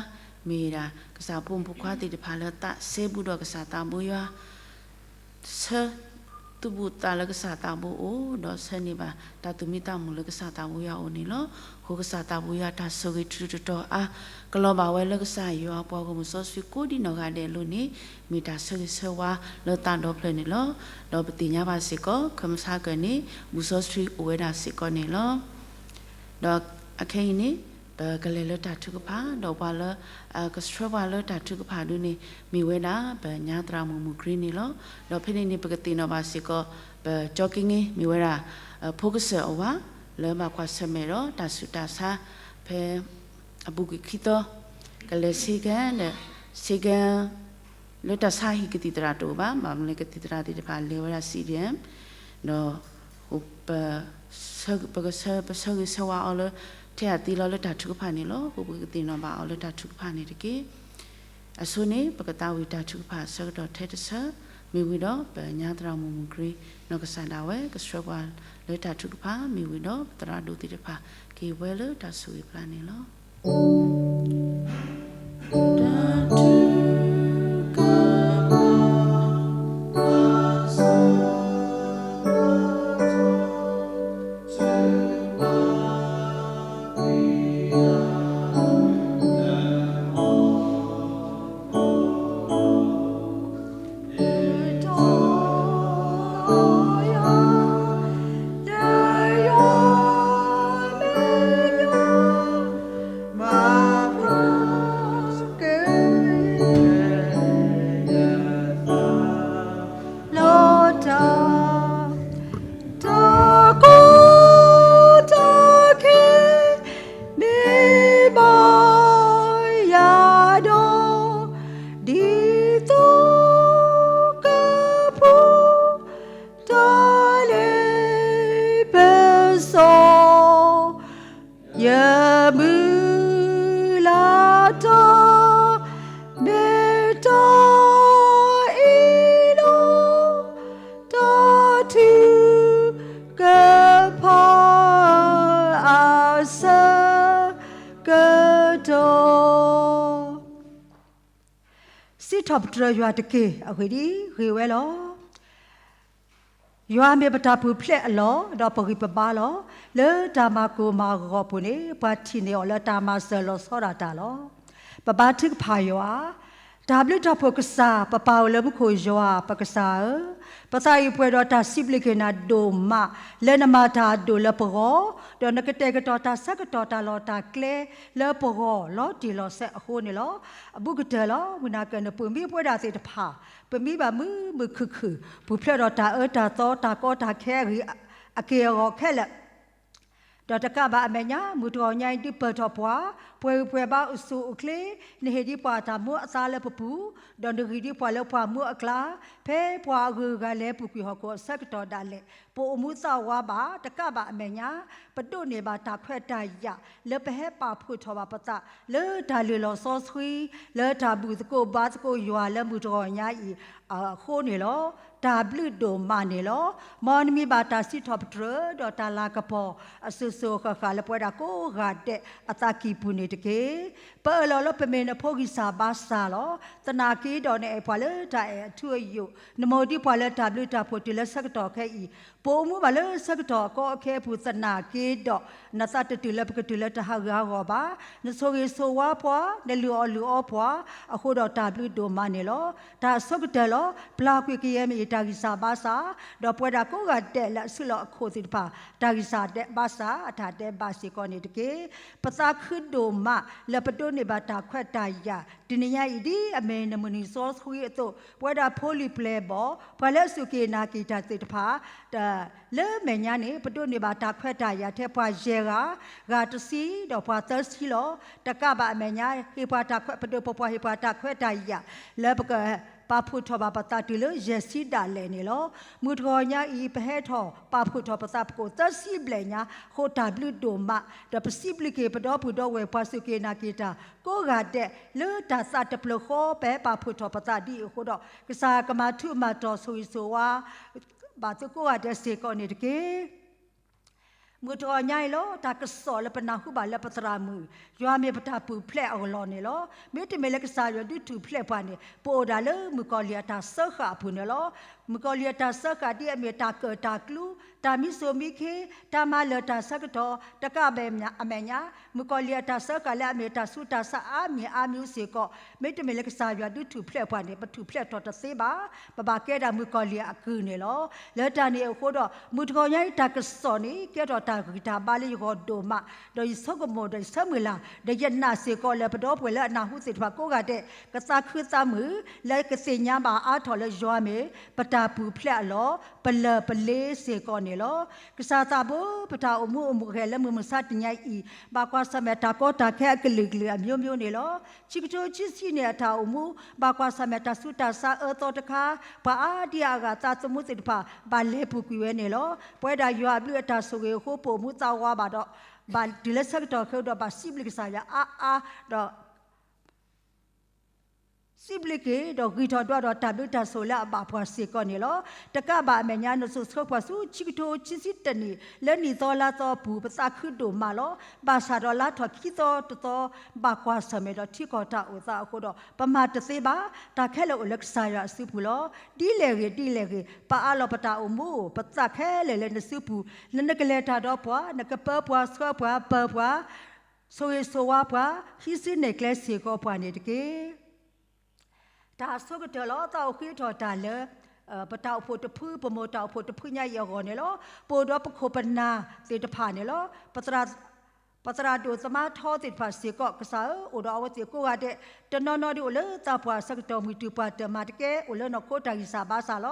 မ့ၢ်ဒၣ်ကစၢ်ဖိမုၣ်ဖိခွါသ့ၣ်တဖၣ်လၢသးစဲဘူးဒီးကစၢ်သးဘိယွၤ ဆၢ သူၣ်ဘူၣ်သးလၢကစၢ်သးဘိအိၣ်, ဒီးဆၢန့ၢ်ဘၣ်တၢ်သူၣ်မံသးမုာ်လၢကစၢ်သးဘိယွၤအအိၣ်န့ၣ်လီၤ. အဃိကစၢ်သးဘိယွၤတၢ်ဆိၣ်ဂ့ၤတတီၤတီၤအါ ကလီၤဘၣ်ဝဲလၢကစၢ်ယွၤအပှၤဂီၢ်မုၢ်စီဆှံကိးဒံးနီၢ်ဂၤဒဲးအလိၤန့ၣ် မ့ၢ်တၢ်ဆၢဂ့ၤဆၢဝါလၢသးဒီဖျၢၣ်န့ၣ်လီၤ. ဒီးပသ့ၣ်ညါဘၣ်စ့ၢ်ကီး ခၢၣ်စးကၢၢ်န့ၣ် ဘူၣ်စီဆှံအိၣ်ဝဲဒၣ်စ့ၢ်ကီးန့ၣ်လီၤ. ဒီးအခဲအံၤန့ၣ် ပကလဲၤလၢတၢ်ထုကဖၣ် ဒီးပှၤလၢ ကဆှၢပှၤလၢတၢ်ထုကဖၣ်ဒုန့ၣ် မ့ၢ်ဝဲဒၣ် ပညါသရၣ်မုၣ်မုၢ်ကြ့န့ၣ်လီၤ. ဒီးဖဲန့ၣ်န့ၣ် ပကသ့ၣ်နီၣ်ဘၣ်စ့ၢ်ကီး ပကၠီက့န့ၣ် မ့ၢ်ဝဲဒၣ် ဖိကစၢၢ်အဝၤ လၢဘၣ်ကွၢ်ဆၢၣ်မဲာ်ဒီးတၢ်ဆူးတၢ်ဆါ ဖဲ အပူၤကွံာ်ခံသီ ကလဲၤဆ့ကၤဒီး ဆ့ကၤ လၢတၢ်ဆါဟံၣ်ကသံၣ်သရၣ်တအိၣ်ဘၣ်, ဘၣ်မနုၤလဲၣ် ကသံၣ်သရၣ်သ့ၣ်တဖၣ်လဲၤဝဲဒၣ် CDM, ဒီး ပ ပကဆၢ ပဆၢဂ့ၤဆၢဝါအီၤလၢ ထဲအသံလီၤလၢတၢ်ထုကဖၣ်န့ၣ်လီၤ. အဃိပကသ့ၣ်နီၣ်ဘၣ်အီၤလၢတၢ်ထုကဖၣ်န့ၣ်တက့ၢ်. အဆိန့ၣ် ပကသးဝံၣ်တၢ်ထုကဖၣ်အဆၢကတီၢ်ထဲတဆၢ မ့ၢ်ဝံၤဒီး ပညါသရၣ်မုၣ်မုၢ်ကြ့ နီၢ်ကစၢ်ဒၣ်ဝဲ ကဆှၢပှၤလၢတၢ်ထုကဖၣ် မ့ၢ်ဝံၤဒီး ပသရၣ်ဒိၣ်သ့ၣ်တဖၣ် ကဟ့ၣ်ပှၤလၢတၢ်ဆိၣ်ဂ့ၤပျၢ်န့ၣ်လီၤ. လီၤတၢ် တၢ်ကိးတၢ်ခဲ မ့ၢ်ဘၣ်ယၤဒီး ဒ်သိးကဖှူ တၢ်လ့ပစီ ယမုၢ်လၢ်တၢ် မ့ၢ်တၢ်အ့ၣ်လိာ် တၢ်ထုကဖၣ်အဆၢ ကတီၢ် စံးထီၣ်ပတြၢၤယွၤတက့ၢ်. အဂ့ၢ်ဒ်အံၤ, ဂ့ၤဝဲလီၤ. ယွၤမ့ၢ်ပတၢ်ပူၤဖျဲးအလီၢ်, ဒီးပဂံၢ်ပဘါလီၤ. လၢတၢ်မၤကိၢ်မၤဂီၤအပူၤန့ၣ်, ပှၤထံၣ်န့ၢ်အီၤလၢတၢ်မၤစၢၤလီၤဆီဒၣ်တၢ်လီၤ. ပဘါထုကဖၣ်ယွၤ, တၢ်ဘျုးတၢ်ဖှိၣ်ကစၢ် ပပၢ်အိၣ်လၢမူခိၣ်ယွၤ ပကစၢ်ဧၢ, ပသးအံၤပှဲၤဒီးတၢ်စံးဘျုးက့ၤနၤဒိၣ်မး လၢနမၤတၢ်အဒိၣ်လၢပဂီၢ်, ဒီးနကတဲာ်ကတီၤတၢ်ဆၢကတီၢ်တၢ်လီၢ်တၢ်ကျဲလၢပဂီၢ် လီၤတံၢ်လီၤဆဲးအဃိန့ၣ်လီၤ. အဘူးကတၢၢ်လီၤ. မုၢ်နၤကၢၢ်န့ၣ် ပမ့ၢ်ပဝဲဒၣ်သ့ၣ်တဖၣ် ပမ့ၢ်ဘၣ်မုာ်မုာ်ခုၣ်ခုၣ် ပူၤဖျဲးဒီးတၢ်အၢတၢ်သီ တၢ်ကီတၢ်ခဲအဂ့ၢ် အက့ၢ်အဂီၤခဲလၢာ် ဒီးတကးဘၣ်အမဲာ်ညါ မုၢ်တဂီၤညါအံၤ ဒုးပၢၢ်ထီၣ်ပှၤ ပှဲၤဂံၢ်ပှဲၤဘါ အိၣ်ဆူၣ်အိၣ်ချ့, နဟ့ၣ်ဒံးပှၤတၢ်မူအသါလၢပပူၤ, ဒီးနဂံၢ်ဒံးပှၤလၢပှၤမူအကျါ, ဖဲပှၤအဂုၤအဂၤလဲၤပူၤကွံာ်ဟီၣ်ခိၣ်အဆၢကတီၢ်ဒၣ်လဲာ် ပအိၣ်မူသးဝါဘၣ် တကးဘၣ်အမဲာ်ညါ ပဒိးန့ၢ်ဘၣ်တၢ်ခွဲးတၢ်ယာ် လၢပဟဲပာ်ဖှိၣ်ထီၣ်ဘၣ်ပသး လၢတၢ်လုၢ်လီၢ်စီဆှံ လၢတၢ်ဘူၣ်သကိးဘါသကိးယွၤလၢမုၢ်တဂီၤညါအံၤ အဃိန့ၣ်လီၤ. တၢ်ဘျုးဒိၣ်မးန့ၣ်လီၤ. မ်နမံၤဘၣ်တၢ်စံးထီၣ်ပတြၢၤ ဒီးတၢ်လၤကပီၤ အစိၤစိၤဃၣ်ဃၣ်လၢပဝဲဒၣ်ကိးဂၤဒဲးအသးကံၢ်ပူၤန့ၣ်တက့ၢ်. ပအၢၣ်လီၤလၢပမဲာ်နဖိဂံၢ်စၢ်ဘါစၢ်လီၤ. သနာ်က့ဒီးနအဲၣ်ပှၤလၢတၢ်အဲၣ်အထူအယိာ်, နမိၢ်ဒံးပှၤလၢတၢ်ဘျုးတၢ်ဖှိၣ်တုၤလၢဆၢကတီၢ်ခဲအံၤ, ပအိၣ်မူဘၣ်လၢဆၢကတီၢ်အကီအခဲအပူၤ သနာ်က့ဒီး နသးတတုၤလၢပကတုၤလၢတၢ်ဟးဂူာ်ဟးဂီၤဘၣ်. နဆိၣ်ဂ့ၤဆိၣ်ဝါပှၤ, နလုၢ်အီၣ်လုၢ်အီပှၤ, အဃိဒီးတၢ်ဘျုးဒိၣ်မးန့ၣ်လီၤ. တၢ်အဆိကတၢၢ်လီၤ. ပျၢ်ကွံာ်ကယဲၢ်မ့ၢ်အံၤတၢ်ဂံၢ်စၢ်ဘါစၢ်, ဒီးပဝဲဒၣ်ကိးဂၤဒဲးလၢအစုလီၢ်အခိၣ်သ့ၣ်တဖၣ် တၢ်ဂံၢ်စၢ်ဒဲးဘါစၢ် အတၢ်ဒဲးဘးစ့ၢ်ကီးန့ၣ်တက့ၢ်. ပသးခုဒိၣ်မးလၢပဒိးန့ၢ်ဘၣ်တၢ်ခွဲးတၢ်ယာ် တနံၤညါအံၤ ဒ်အမ့ၢ်နမုၢ်နံၤစီဆှံအသိး ပဝဲဒၣ်ဖိလံၤပျဲၢ်ဘီၣ် ပှၤလၢအစူၢ်က့ၤနာ်က့ၤတၢ်သ့ၣ်တဖၣ် လၢမဲာ်ညါန့ၣ် ပဒိးန့ၢ်ဘၣ်တၢ်ခွဲးတၢ်ယာ်ထဲပှၤယဲၢ်ဂၤ, ဂၤတဆံ ဒီးပှၤသၢဆံလီၤ. တကးဘၣ်အမဲာ်ညါ ဟ့ၣ်ပှၤတၢ်ခွဲး ပဒိၣ်ပပှၢ်ဟ့ၣ်ပှၤတၢ်ခွဲးတၢ်ယာ် လၢပကပာ်ဖှိၣ်ထီၣ်ဘၣ်ပသးတုၤလၢယဲၢ်ဆံဒၣ်လဲာ်န့ၣ်လီၤ. မုၢ်တဂီၤညါအံၤ ပဟဲထီၣ်ပာ်ဖှိၣ်ထီၣ်ပသးပကိၣ်သၢဆံဘျဲၣ်ညါ ဃိတၢ်ဘျုးဒိၣ်မး ဒီးပစံးဘျုးက့ၤပဒီပုၢ်ဒီဝဲၢ်ပှၤစူၢ်က့ၤနာ်က့ၤတၢ် ကိးဂၤဒဲး လၢတၢ်သးတဖျၢၣ်ဃီ ပဟဲပာ်ဖှိၣ်ထီၣ်ပသးဒ်အံၤအဃိဒီး ကစၢ်ကမၤထူးမၤတီၤဆိၣ်ဂ့ၤဆိၣ်ဝါ ဘၣ်သုကိးဂၤဒဲးစ့ၢ်ကီးန့ၣ်တက့ၢ်. မုၢ်တဂီၤညါအံၤလီၤ. တၢ်ကစီၣ်လၢပနၢ်ဟူဘၣ်လၢပသရၣ်မုၣ် ယွၤမ့ၢ်ပတၢ်ပူၤဖျဲးအလီၢ်န့ၣ်လီၤ. မ့တမ့ၢ်လၢကစၢ်ယွၤဒုးထူၣ်ဖျဲးပှၤန့ၣ် ပအိၣ်ဒၣ်လၢမုၣ်ကီၤလံၢ်အတၢ်စၢဃာ်အပူၤန့ၣ်လီၤ. မုၣ်ကီၤလံၢ်အတၢ်စၢဃာ်ဒ်အမ့ၢ်တၢ်ကၢၣ်တၢ်ကျူ တၢ်မံစိာ်မံခ့ တၢ်မၤလၢာ်တၢ်ဆၢကတီၢ် တကးဘၣ်အမဲာ်ညါ မုၣ်ကီၤလံၢ်အတၢ်စၢဃာ်လၢအမ့ၢ်တၢ်ဆူးတၢ်ဆါအါမံၤအါမံၤစ့ၢ်ကီး မ့တမ့ၢ်လၢကစၢ်ယွၤဒုးထူၣ်ဖျဲးပှၤန့ၣ် ပထူၣ်ဖျဲးထီၣ်တသ့ဘၣ်. ပဘၣ်ကဲဒၣ်မုၣ်ကီၤလံၢ်အကုၢ်န့ၣ်လီၤ. လၢတၢ်န့ၣ်အဃိဒီး မုၢ်တဂီၤညါအံၤတၢ်ကစီၣ်န့ၣ် ကဲထီၣ်တၢ်ဂံၢ်တၢ်ဘါလၢယဂီၢ်ဒိၣ်မး ဒီးယဆိကမိၣ်ဒီးယဆၢမုၢ်လၢ် ဒီးယနာ်စ့ၢ်ကီးလၢပဒီပုၢ်ဝဲၢ်လၢအနၢ်ဟူသ့ၣ်တဖၣ်ကိးဂၤဒဲး ကသးခုသးမုာ် လၢကသ့ၣ်ညါဘၣ်အါထီၣ်လၢယွၤမ့ၢ် ပတၢ်ပူၤဖျဲးအလီၢ် ပလၢၢ်ပလ့စ့ၢ်ကီးန့ၣ်လီၤ. ကစၢ်သးဘိ ပတၢ်အိၣ်မူအိၣ်ဂဲၤလၢမုၢ်မဆါတနံၤညါအံၤ ဘၣ်ကွၢ်ဆၢၣ်မဲာ်တၢ်ကီတၢ်ခဲအကလုာ်ကလုာ်အမျိုးမျိုးန့ၣ်လီၤ. ခံကထိခံဆံန့ၣ်အတၢ်အိၣ်မူ ဘၣ်ကွၢ်ဆၢၣ်မဲာ်တၢ်ဆူးတၢ်ဆါအၢသီတခါ ပှၤအါဒံအါဂၤသးသမူသ့ၣ်တဖၣ် ဘၣ်လဲၤပူၤကွံာ်ဝဲန့ၣ်လီၤ. ပဝဲဒၣ်ယွၤအဘျုးအတၢ်ဆိၣ်ဂ့ၤအဃိ ပအိၣ်မူသးဝါဘၣ်ဒီး ဘၣ်တုၤလၢဆၢကတီၢ်ခဲအံၤဒီး ဘၣ်စံးဘျုးကစၢ်ယွၤအါအါဒီး စံးဘျုးက့ၤ ဒီးဂံၢ်ထီၣ်ဒွးဒီးတၢ်ဘျုးတၢ်ဆိၣ်လၢအဘၣ်ပှၤစ့ၢ်ကီးန့ၣ်လီၤ. တကးဘၣ်အမဲာ်ညါ နစိၤဆှၢပှၤဆူခံကထိခံဆံတနံၣ် လၢနံၣ်သီလါသီအပူၤ ပသးခုဒိၣ်မးလီၤ. ဘၣ်ဆၣ်ဒီးလါထီၣ်ခံသီတသီ ဘၣ်ကွၢ်ဆၢၣ်မဲာ်ဒီးထံကီၢ်တၢ်အိၣ်သးအဃိဒီး ပမၤတသ့ဘၣ်. တၢ်ခဲလၢာ်အိၣ်လၢကစၢ်ယွၤအစုပူၤလီၤ. ဒ်လဲၣ်ဂ့ၤ ဒ်လဲၣ်ဂ့ၤ ပအးလီၤပတၢ်အိၣ်မူ ပသးခဲလၢာ်လၢနစုပူၤ လၢနကလဲၤတၢ်ဒီးပှၤ နကပၢပှၤဆှၢပှၤပၢၤပှၤ ဆိၣ်ဂ့ၤဆိၣ်ဝါပှၤ ဟံးစုနဲၣ်ကျဲစ့ၢ်ကီးပှၤန့ၣ်တက့ၢ်. တၢ်အဆိကတၢၢ်လီၤ. သးအိၣ်ဃ့ထီၣ်တၢ်လၢ ပတၢ်အိၣ်ဖှိၣ်တဖု ပမိၢ်တၢ်အိၣ်ဖှိၣ်တဖုညါအံၤအဂီၢ်န့ၣ်လီၤ. ပအိၣ်ဒီးပခိၣ်ပနၢ်သ့ၣ်တဖၣ်န့ၣ်လီၤ. ပသရၣ်ဒိၣ်သမါထီသ့ၣ်တဖၣ်စ့ၢ်ကီး ကစၢ်ဧၢ အိၣ်ဒီးအဝဲသ့ၣ်ကိးဂၤဒဲး တနီၤနီၤဒ်အိၣ်လၢသးပှၢ်ဆၢကတီၢ် မုၢ်တူာ်ပှၢ်တၢၢ်မၤတကဲ အိၣ်လၢနီၢ်ခိတၢ်ဂံၢ်စၢ်ဘါစၢ်လ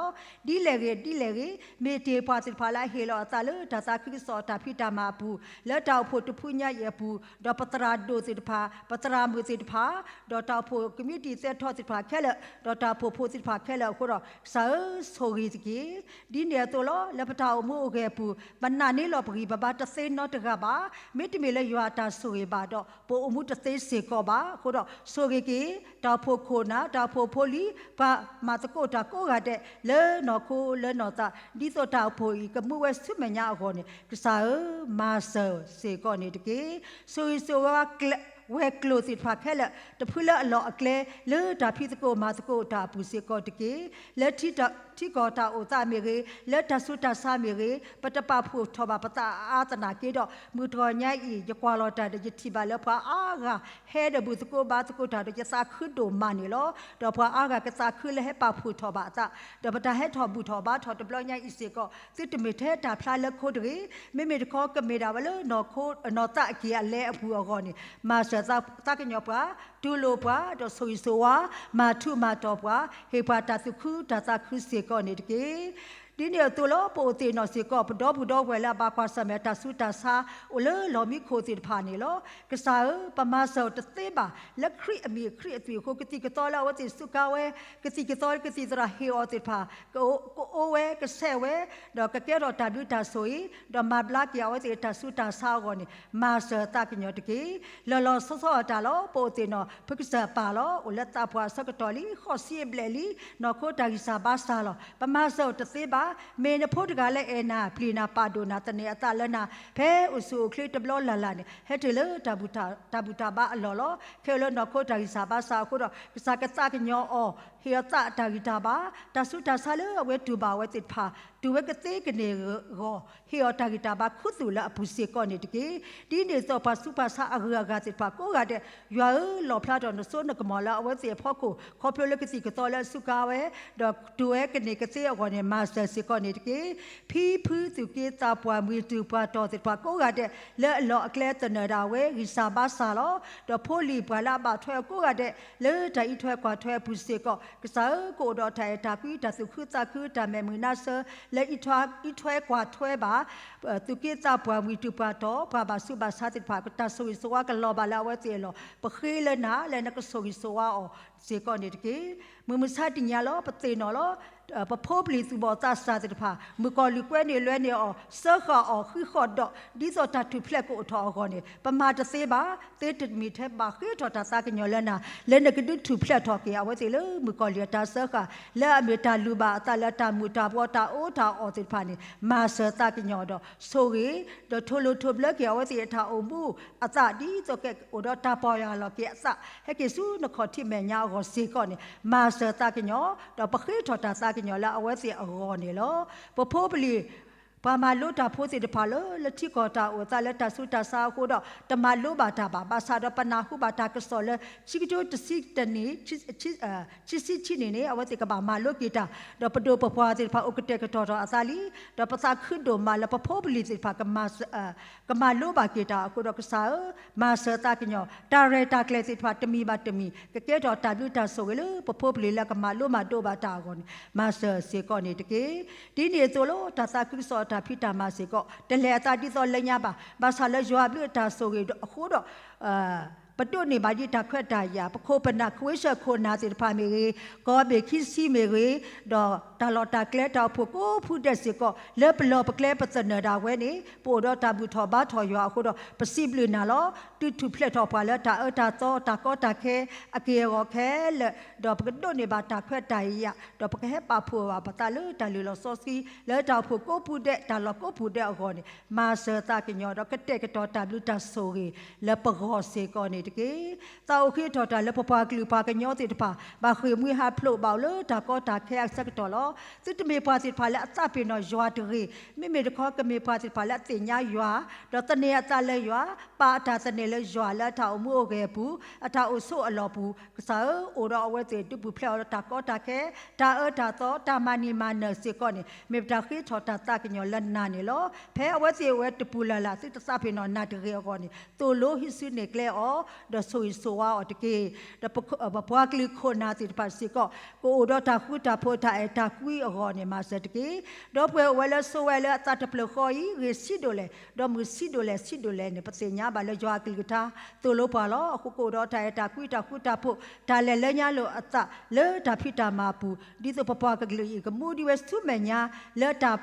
ီၤ. ဒ်လဲၣ်ဂ့ၤ ဒ်လဲၣ်ဂ့ၤ မ့ၢ်တ့ၢ်ပှၤသ့ၣ်တဖၣ်လၢအဟ့ၣ်လီၤအသးလၢတၢ်သးခုကစီၣ်တၢ်ဖံးတၢ်မၤအပူၤ လၢတၢ်အိၣ်ဖှိၣ်တဖုညါအံၤအပူၤ ဒီးပသရၣ်ဒိၣ်သ့ၣ်တဖၣ် ပသရၣ်မုၣ်သ့ၣ်တဖၣ် ဒီးတၢ်အိၣ်ဖှိၣ်ကမံးတံာ်သဲထီသ့ၣ်တဖၣ်ခဲလၢာ် ဒီးတၢ်အိၣ်ဖှိၣ်ဖိသ့ၣ်တဖၣ်ခဲလၢာ်အဃိဒီး ကစၢ်ဧၢ ဆိၣ်ဂ့ၤတက့ၢ်. ဒ်န့ၣ်အသိးလီၤ. လၢပတၢ်အိၣ်မူအိၣ်ဂဲၤအပူၤ ပနာ်န့ၢ်လီၤပဂံၢ်ပဘါတသ့နီတဂၤဘၣ်. မ့တမ့ၢ်လၢယွၤအတၢ်ဆိၣ်ဂ့ၤဘၣ်ဒီး ပအိၣ်မူတသ့စ့ၢ်ကီးဘၣ်. အဃိဒီး ဆိၣ်ဂ့ၤက့ၤ တၢ်အိၣ်ဖှိၣ်ခိၣ်နၢ် တၢ်အိၣ်ဖှိၣ်ဖိလံၤ ပှၤမၤသကိးတၢ်ကိးဂၤဒဲး လၢနီၢ်ခိလၢနီၢ်သး ဒ်သိးတၢ်အိၣ်ဖှိၣ်အံၤ ကမူဝဲဆူမဲာ်ညါအဂီၢ်န့ၣ် ကစၢ်ဧၢ မၤစၢၤစ့ၢ်ကီးန့ၣ်တက့ၢ်. ဆိၣ်ဂ့ၤဆိၣ်ဝါကျဲ ဝဲၤကျိၤသ့ၣ်တဖၣ်ခဲလၢာ် တဖုလၢအလီၢ်အကျဲ လၢတၢ်ဖံးသကိးမၤသကိးတၢ်အပူၤစ့ၢ်ကီးတက့ၢ်. လၢထံကီၢ်တၢ်အိၣ်သးမ့ၢ်ဂ့ၤ, လၢတၢ်ဆူးတၢ်ဆါမ့ၢ်ဂ့ၤ, ပတပာ်ဖှိၣ်ထီၣ်ဘၣ်ပသးအါအါသနာ်က့ဒီး မုၢ်တဂီၤညါအံၤ ယကွၢ်လီၤတၢ်ဒီး ယထံၣ်ဘၣ်လၢပှၤအါဂၤ ဟဲဒီးဘူၣ်သကိးဘါသကိးတၢ်ဒီး ယသးခုဒိၣ်မးန့ၣ်လီၤ. ဒီးပှၤအါဂၤကသးခုလၢဟဲပာ်ဖှိၣ်ထီၣ်ဘၣ်အသး ဒီးပတၢ်ဟဲထီၣ်ဘူၣ်ထီၣ်ဘါထီၣ်တဘျီညါအံၤစ့ၢ်ကီး သုတမ့ၢ်ထဲတၢ်ဖျါလၢခိတဂ့ၤ, မ့မ့ၢ်တခီကမ့ၢ်ဒၣ်ဝဲလၢ နီၢ်ခိ နီၢ်သးအက့ၢ်အလဲအပူၤအဂီၢ်န့ၣ် မၤစၢၤသးကညီၤပှၤ, တူၢ်လိာ်ပှၤ, ဒီးဆိၣ်ဂ့ၤဆိၣ်ဝါ, မၤထူးမၤတီၤပှၤ, ဟ့ၣ်ပှၤတၢ်သူၣ်ခုတၢ်သးခုစ့ၢ်ကီးန့ၣ်တက့ၢ်. ဒ်န့ၣ်အသိးလီၤ ပအိၣ်သ့ၣ်နီၣ်စ့ၢ်ကီး ပဒီပုၢ်ဒီဝဲၢ်လၢအဘၣ်ကွၢ်ဆၢၣ်မဲာ်တၢ်ဆူးတၢ်ဆါ အိၣ်လၢလီၢ်မံခိၣ်သ့ၣ်တဖၣ်န့ၣ်လီၤ. ကစၢ်ဧၢ, ပမၤစၢၤတသ့ဘၣ် လၢခရံာ်အမံၤအခရံာ်အသွံၣ်အဃိ ကသံၣ်ကသီလၢအဝဲသ့ၣ်စူးကါဝဲ, ကသံၣ်ကသီလၢကသံၣ်သရၣ်ဟ့ၣ်အီၤသ့ၣ်တဖၣ် ကအိၣ်ဝဲကဆဲးဝဲ, ဒီးကကဲထီၣ်တၢ်ဘျုးတၢ်ဆိၣ်ဂ့ၤ, ဒီးမၤဘျါက့ၤအဝဲသ့ၣ်တၢ်ဆူးတၢ်ဆါအဂီၢ်န့ၣ် မၤစၢၤသးကညီၤတက့ၢ်. လီၤလီၤဆီဆီအတၢ်လီၤ ပအိၣ်သ့ၣ်နီၣ် ဖုကစၢၢ်ပၢ်လီၤ အိၣ်လၢသးပှၢ်အဆၢကတီၢ်လံ ဃိးဆံအဘျဲၣ်လံ နီၢ်ခိတၢ်ဂံၢ်စၢ်ဘါစၢ်လီၤ. ပမၤစၢၤတသ့ဘၣ်. မ့ၢ်နဖိတဂၤလၢအဲၣ်နၤ ပျံၤနၤ ပာ်ဒိၣ်နၤ သန့ၤအသးလၢနၤ ဖဲအိၣ်ဆူၣ်အိၣ်ချ့တဘျီလၢ်လၢ်န့ၣ် ဟဲတုၤလၢတၢ်ဘူၣ်တၢ်ဘါအလီၢ်လီၤ. ခဲအံၤလၢနီၢ်ခိတၢ်ဂံၢ်စၢ်ဘါစၢ်အဃိဒီး ကစၢ်ကသးကညီၤအီၤ ဟ့ၣ်အီၤသးအတၢ်ဂံၢ်တၢ်ဘါ, တၢ်ဆူးတၢ်ဆါလၢအဝဲတူၢ်ဘၣ်ဝဲသ့ၣ်တဖၣ် တူၢ်ဝဲကသ့ကန့ၢ်အဂီၢ် ဟ့ၣ်အီၤတၢ်ဂံၢ်တၢ်ဘါခူသူၣ်လၢအပူၤစ့ၢ်ကီးန့ၣ်တက့ၢ်. ဒ်န့ၣ်အသိးပှၤဆူးပှၤဆါအဂုၤအဂၤသ့ၣ်တဖၣ်ကိးဂၤဒဲး ယွၤဧၢ လီၣ်ဖျါထီၣ်နစိနကမီၤလၢအဝဲသ့ၣ်အဖီခိၣ် ခီဖျိလၢကသံၣ်ကသီလၢအစူးကါဝဲ ဒီးတူၢ်ဝဲကန့ၢ်ကသ့အဂီၢ်န့ၣ် မၤစၢၤစ့ၢ်ကီးန့ၣ်တက့ၢ်. ဖံဖုသူၣ်က့သးပှၢ်မှံၤတုၤပှၤတီၢ်သ့ၣ်တဖၣ်ကိးဂၤဒဲး လၢအလီၢ်အကျဲသနၢၣ်ဒၣ်ဝဲ ဂံၢ်စၢ်ဘါစၢ်လီၤ. ဒီးဖိလံၤပှၤလၢအဘၣ်ထွဲအီၤကိးဂၤဒဲး လၢတၢ်အံးထွဲကွၢ်ထွဲအပူၤစ့ၢ်ကီး ကစၢ်ဧၢ ကအိၣ်ဒီးတၢ်အဲၣ်တၢ်ကွံ တၢ်သူၣ်ခုသးခု တၢ်မဲာ်မုာ်နါဆၢ လၢအံးထွဲကွၢ်ထွဲဘၣ် သူၣ်က့သးပှၢ်မှံၤတုၤပှၤတီၢ် ပှၤဘၣ်ဆူးဘၣ်ဆါသ့ၣ်တဖၣ် တၢ်ဆိၣ်ဂ့ၤဆိၣ်ဝါကလီၤဘၣ်လၢအဝဲသ့ၣ်အလီၢ် ပဃ့လၢနၤ လၢနကဆိၣ်ဂ့ၤဆိၣ်ဝါအီၤစ့ၢ်ကီးန့ၣ်တက့ၢ်. မုၢ်မဆါတနံၤညါလီၤ ပသ့ၣ်နီၣ်လီၤ ပဖိပလံၤသူၣ်ဘီၣ်သးစၢ်သ့ၣ်တဖၣ် မုၣ်ကီၢ်လံၢ်ကွဲန့ၢ်လွဲန့ၢ်အီၤ စၢဃာ်အီၤဃံဃီၣ်ဒီး ဒ်သိးတၢ်ထူၣ်ဖျဲးကအိၣ်ထီၣ်အဂီၢ်န့ၣ် ပမၤတသ့ဘၣ်. သုတမ့ၢ်ထဲဘၣ်ဃ့ထီၣ်တၢ်သးကညီၤလၢနၤ လၢနကဒုးထူၣ်ဖျဲးထီၣ်က့ၤအဝဲသ့ၣ်လၢ မုၣ်ကီၢ်လံၢ်အတၢ်စၢဃာ် လၢအမ့ၢ်တၢ်လုၢ်ဘၣ်အသးလၢတၢ်မုာ်တၢ်ဘှီတၢ်အီၣ်တၢ်အီသ့ၣ်တဖၣ်န့ၣ် မၤစၢၤသးကညီၤဒီးဆိၣ်ဂ့ၤ ဒီးထိၣ်လိၣ်ထိၣ်ဘျၢက့ၤအဝဲသ့ၣ်အတၢ်အိၣ်မူအသး ဒ်သိးကအိၣ်ဒီးတၢ်ပီၢ်ယၢ်လီၤက့ၤအသး ဟဲက့ၤဆူနခီၣ်ထံးမဲာ်ညါအဂီၢ်စ့ၢ်ကီးန့ၣ် မၤစၢၤသးကညီၤ ဒီးပဃ့ထီၣ်တၢ်သးကညီၤလၢအဝဲသ့ၣ်အဂီၢ်န့ၣ်လီၤ. ပဖိပလံၤ ပှၤမၤလိတၢ်ဖိသ့ၣ်တဖၣ်လၢ လၢထံကီၢ်တၢ်အိၣ်သးလၢတၢ်ဆူးတၢ်ဆါအဃိဒီး တမၤလိဘၣ်တၢ်ဘၣ် ဘၣ်ဆၣ်ဒီးပနၢ်ဟူဘၣ်တၢ်ကစီၣ်လၢ ဆံကတိတဆံတနံၣ် ဆံဆံဆံနံၣ်န့ၣ် အဝဲသ့ၣ်ကဘၣ်မၤလိက့ၤတၢ် ဒီးပဒိၣ်ပပှၢ်သ့ၣ်တဖၣ်အိၣ်ကတဲာ်ကတီၤထီၣ်အသးလံ ဒီးပသးခုဒိၣ်မးလၢပဖိပလံၤသ့ၣ်တဖၣ် ကမၤလိဘၣ်က့ၤတၢ်အဃိဒီးကစၢ်ဧၢ မၤစၢၤသးကညီၤ တၢ်ရဲၣ်တၢ်ကျဲၤသ့ၣ်တဖၣ်တမံၤဘၣ်တမံၤ ကကဲထီၣ်တၢ်ဘျုးတၢ်ဆိၣ်ဂ့ၤလၢပဖိပလံၤလၢကမၤလိမၤဒိးဘၣ်တၢ်အဂီၢ်န့ၣ် မၤစၢၤစ့ၢ်ကီးန့ၣ်တက့ၢ်. ဒ်န့ၣ်အသိးလီၤ တၢ်သးခုကစီၣ်အတၢ်ဖံးတၢ်မၤစ့ၢ်ကီး တလဲၤအသးဒ်သိးလၢညါဘၣ် ဘၣ်ဆၣ်လၢယွၤအဘျုးအတၢ်ဆိၣ်ဂ့ၤအဃိဒီး ပဒိးန့ၢ်ဘၣ်ဒံးတၢ်ခွဲးတၢ်ယာ် ပခိၣ်ပနၢ် ခိၣ်ဝ့ၡၢၣ်ခိၣ်နၢ်သ့ၣ်တဖၣ်မ့ၢ်ဂ့ၤ, ကီၢ်ဘ့ၣ်ခံဆံမ့ၢ်ဂ့ၤ, ဒီးတၢ်လီၢ်တၢ်ကျဲတၢ်အိၣ်ဖှိၣ်ကိးဖုဒဲးစ့ၢ်ကီး လၢပလီၢ်ပကျဲပသနၢၣ်ဒၣ်ဝဲန့ၣ် ပအိၣ်ဒီးတၢ်ဘူၣ်ထီၣ်ဘါထီၣ်ယွၤအဃိဒီး ပစံးဘျုးနၤလီၤ. သုထူၣ်ဖျဲးထီၣ်ပှၤလၢတၢ်အၢတၢ်သီ တၢ်ကီတၢ်ခဲ အက့ၢ်အဂီၤခဲလၢာ်, ဒီးပကဒိးန့ၢ်ဘၣ်တၢ်ခွဲးတၢ်ယာ်, ဒီးပကဟဲပာ်ဖှိၣ်ဘၣ်ပသးလၢတၢ်လုၢ်လီၢ်စီဆှံ လၢတၢ်အိၣ်ဖှိၣ်ကိးပူၤဒဲး တၢ်လီၢ်ကိးပူၤဒဲးအဂီၢ်န့ၣ် မၤစၢၤသးကညီၤဒီးကတဲာ်ကတီၤတၢ်ဘျုးတၢ်ဆိၣ်ဂ့ၤလၢပဂီၢ်စ့ၢ်ကီးန့ၣ်တက့ၢ်. သးအိၣ်ဃ့ထီၣ်တၢ်လၢပပှၤကလုာ်ပှၤကညီသ့ၣ်တဖၣ် ဘၣ်ဃ့ၢ်မှံဟးဖျိး ဘၣ်အိၣ်လၢတၢ်ကီတၢ်ခဲအဆၢကတီၢ်လီၤ. သုတမ့ၢ်ပှၤသ့ၣ်တဖၣ်လၢအသးပ့ၤနီၣ်ယွၤတဂ့ၤ, မ့မ့ၢ်တခီကမ့ၢ်ပှၤသ့ၣ်တဖၣ်လၢအသ့ၣ်ညါယွၤ, ဒီးသန့ၤအသးလၢယွၤ, ပာ်အတၢ်သန့ၤလၢယွၤလၢအတၢ်အိၣ်မူအိၣ်ဂဲၤအပူၤ, အတၢ်အိၣ်ဆိးအလီၢ်ပူၤ, ကစၢ်ဧၢ, အိၣ်ဒီးအဝဲသ့ၣ်ဒုးပူၤဖျဲးအီၤလၢတၢ်ကီတၢ်ခဲ, တၢ်အၢတၢ်သီ, တၢ်မၤနံၤမၤနၢၤစ့ၢ်ကီးန့ၣ် မ့ၢ်ပတၢ်ဃ့ထီၣ်တၢ်သးကညီၤလၢနၤန့ၣ်လီၤ. ဖဲအဝဲသ့ၣ်အိၣ်ဝဲတပူၤလၢ်လၢ် သုတသးပ့ၤနီၣ်နၤတဂ့ၤအဂီၢ်န့ၣ် သိၣ်လိဟံးစုနဲၣ်ကျဲအီၤ, ဒီးဆိၣ်ဂ့ၤဆိၣ်ဝါအီၤတက့ၢ်. ဒီးပပှၤကလုာ်ခိၣ်နၢ်သ့ၣ်တဖၣ်စ့ၢ်ကီး ကအိၣ်ဒီးတၢ်ဃူတၢ်ဖိးတၢ်အဲၣ်တၢ်ကွံအဂီၢ်န့ၣ် မၤစၢၤတက့ၢ်. ဒီပုၢ်ဝဲၢ်အိၣ်ဝဲလၢဆိးဝဲလၢအသးတဖျၢၣ်ဃီအံၤ ဂ့ၤဆံးဒိၣ်လဲၣ်, ဒီးမုာ်ဆံးဒိၣ်လဲၣ်ဆံးဒိၣ်လဲၣ်န့ၣ် ပသ့ၣ်ညါဘၣ်လၢယွၤအကလုၢ်ကထါ သိၣ်လိပှၤလီၤ. အဃိကအိၣ်ဒီးတၢ်အဲၣ်တၢ်ကွံတၢ်ဃူတၢ်ဖိး တၢ်လဲၤလၢညါလိာ်အသးလၢတၢ်ဖံးတၢ်မၤအပူၤ, ဒ်သိးပပှၤကလုာ်အံၤ ကမူဒံးဝဲဆူမဲာ်ညါလၢ တၢ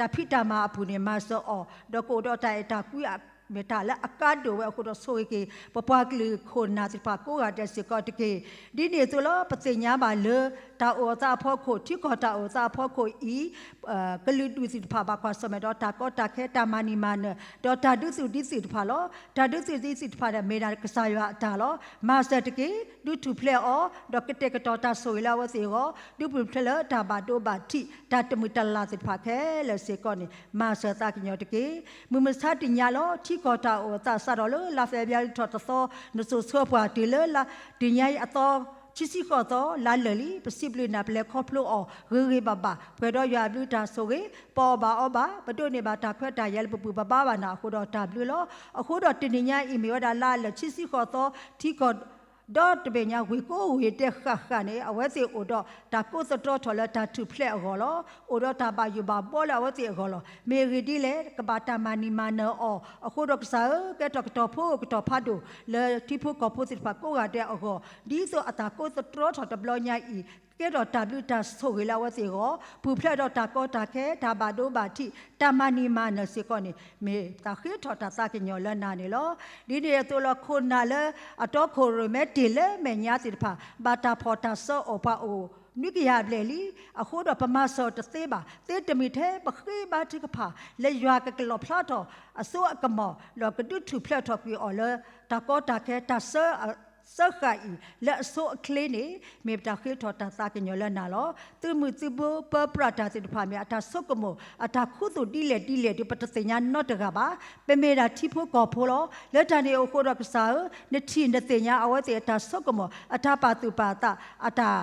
်ဖံးတၢ်မၤအပူၤန့ၣ် မၤစၢၤအီၤ, ဒီးကအိၣ်ဒီးတၢ်အဲၣ်တၢ်ကွံအ မ့ၢ်တၢ်လၢအကါဒိၣ်ဝဲအဃိဒီး ဆိၣ်ဂ့ၤက့ၤ ပပှၤကလုာ်ခိၣ်နၢ်သ့ၣ်တဖၣ်ကိးဂၤဒဲးစ့ၢ်ကီးတက့ၢ်. ဒ်န့ၣ်အသိးလီၤ ပသ့ၣ်ညါဘၣ်လၢ တၢ်အိၣ်အသးအဖီခိၣ် ထံကီၢ်တၢ်အိၣ်အသးအဖီခိၣ်အံၤ ကလုာ်ဒူၣ်သ့ၣ်တဖၣ်ဘၣ်ကွၢ်ဆၢၣ်မဲာ်ဒီးတၢ်ကီတၢ်ခဲ တၢ်မၤနံၤမၤနၢၤ ဒီးတၢ်ဒုးသုးဒ်သ့ၣ်တဖၣ်လီၤ. တၢ်ဒုးသုးဒ်သ့ၣ်တဖၣ်န့ၣ် မ့ၢ်ဒၣ်ကစၢ်ယွၤအတၢ်လီၤ. မၤစၢၤတက့ၢ်. ဒုးထူၣ်ဖျဲးအီၤ ဒီးကတဲာ်ကတီၤတၢ်ဆိၣ်ဂ့ၤလၢအဝဲသ့ၣ်အဂီၢ် ဒုးပူၤဖျဲးလၢတၢ်ဘၣ်ဒိဘၣ်ထံး တၢ်တမုာ်တလၤသ့ၣ်တဖၣ်ခဲလၢာ်စ့ၢ်ကီးန့ၣ် မၤစၢၤသးကညီၤတက့ၢ်. မုၢ်မဆါတနံၤညါလီၤ ထံကီၢ်တၢ်အိၣ်အသးစးထီၣ်လၢလါဖ့ၤဘြူၤအါရံၤထီၣ်တသီ နစိၤဆၢပှၤတုၤလၢလါတနံၤညါအံၤအသီ ခံဆံဃိးသီ လါလၢာ်လံ. ပစံးဘျုးနၤ ပလဲၤခီဖျိအီၤ ဂ့ၤဂ့ၤဘၣ်ဘၣ် ပှဲၤဒီးယွၤအဘျုးတၢ်ဆိၣ်ဂ့ၤ ပအီၣ်ဘၣ်အီဘၣ် ပဒိးန့ၢ်ဘၣ်တၢ်ခွဲးတၢ်ယာ်လၢပပူၤ ပဘါဘၣ်နၤအဃိဒီးတၢ်ဘျုးလီၤ. အဃိဒီးတနံၤညါအံၤမ့ၢ်ဝဲဒၣ်လါလၢာ်ခံဆံဃိးသီ ထံကီၢ် ဒီတဘ့ၣ်ညါဝ့ၢ်ကိးဝ့ၢ်ဒဲးဃၣ်ဃၣ်န့ၣ် အဝဲသ့ၣ်အိၣ်ဒီးတၢ်ကိးသတြီထီၣ်လၢတၢ်ထူၣ်ဖျဲးအဂီၢ်လီၤ. အိၣ်ဒီးတၢ်ဘၣ်ယိၣ်ဘၣ်ဘှီလၢအဝဲသ့ၣ်အဂီၢ်လီၤ. မ့ၢ်အဂ့ၢ်ဒ်လဲၣ် ကဘၣ်တၢ်မၤနံၤမၤနၢၤအီၤ အဃိဒီးကစၢ်ဧၢ ကဲထီၣ်ကတီၤဖိကတီၤဖးဒိၣ် လၢထံဖိကီၢ်ဖိသ့ၣ်တဖၣ်ကိးဂၤဒဲးအဂီၢ် ဒ်သိးအတၢ်ကိးသတြီထီၣ်တဘျီညါအံၤ ကဲထီၣ်တၢ်ဘျုးတၢ်ဆိၣ်ဂ့ၤလၢအဝဲသ့ၣ်အဂီၢ် ပူၤဖျဲးဒီးတၢ်ကီတၢ်ခဲ တၢ်ဘၣ်ဒိဘၣ်ထံး တၢ်မၤနံၤမၤနၢၤစ့ၢ်ကီးန့ၣ် မ့ၢ်တၢ်ဃ့ထီၣ်တၢ်သးကညီၤလၢနၤန့ၣ်လီၤ. ဒ်န့ၣ်အသိးလီၤ ခိၣ်နၢ်လၢအတီခိၣ်ရိၣ်မဲတ့ၢ်လၢ မဲာ်ညါသ့ၣ်တဖၣ် ဘၣ်တၢ်ဖီၣ်တၢ်စၢအီၤပှၤအိၣ် နွံကယၤဘျဲၣ်လံ. အဃိဒီးပမၤစၢၤအီၤတသ့ဘၣ် သ့တမ့ၢ်ထဲပဃ့ဘါထုကဖၣ် လၢယွၤကကလီၣ်ဖျါထီၣ်အစိအကမီၤ ဒီးကဒုးထူၣ်ဖျဲးထီၣ်ကွံာ်အီၤလၢ တၢ်ကီတၢ်ခဲ တၢ်စၢ စၢဃာ်အံၤ လၢအဆိအချ့န့ၣ် မ့ၢ်ပတၢ်ဃ့ထီၣ်တၢ်သးကညီၤလၢနၤလီၤ. သုးမုၢ်သုးဘိပၢပြးတၢ်သ့ၣ်တဖၣ်မ့ၢ် အတၢ်ဆိကမိၣ် အတၢ်ခူသူၣ်ဒ်လဲၣ်ဒ်လဲၣ်ဒီး ပတသ့ၣ်ညါနီတဂၤဘၣ်. ပမ့ၢ်ဒၣ်ထံဖိကီၢ်ဖိလီၤ. လၢတၢ်န့ၣ်အဃိဒီးကစၢ်ဧၢ နထံၣ်နသ့ၣ်ညါအဝဲသ့ၣ်အတၢ်ဆိကမိၣ် အတၢ်ပာ်သူၣ်ပာ်သး အတၢ်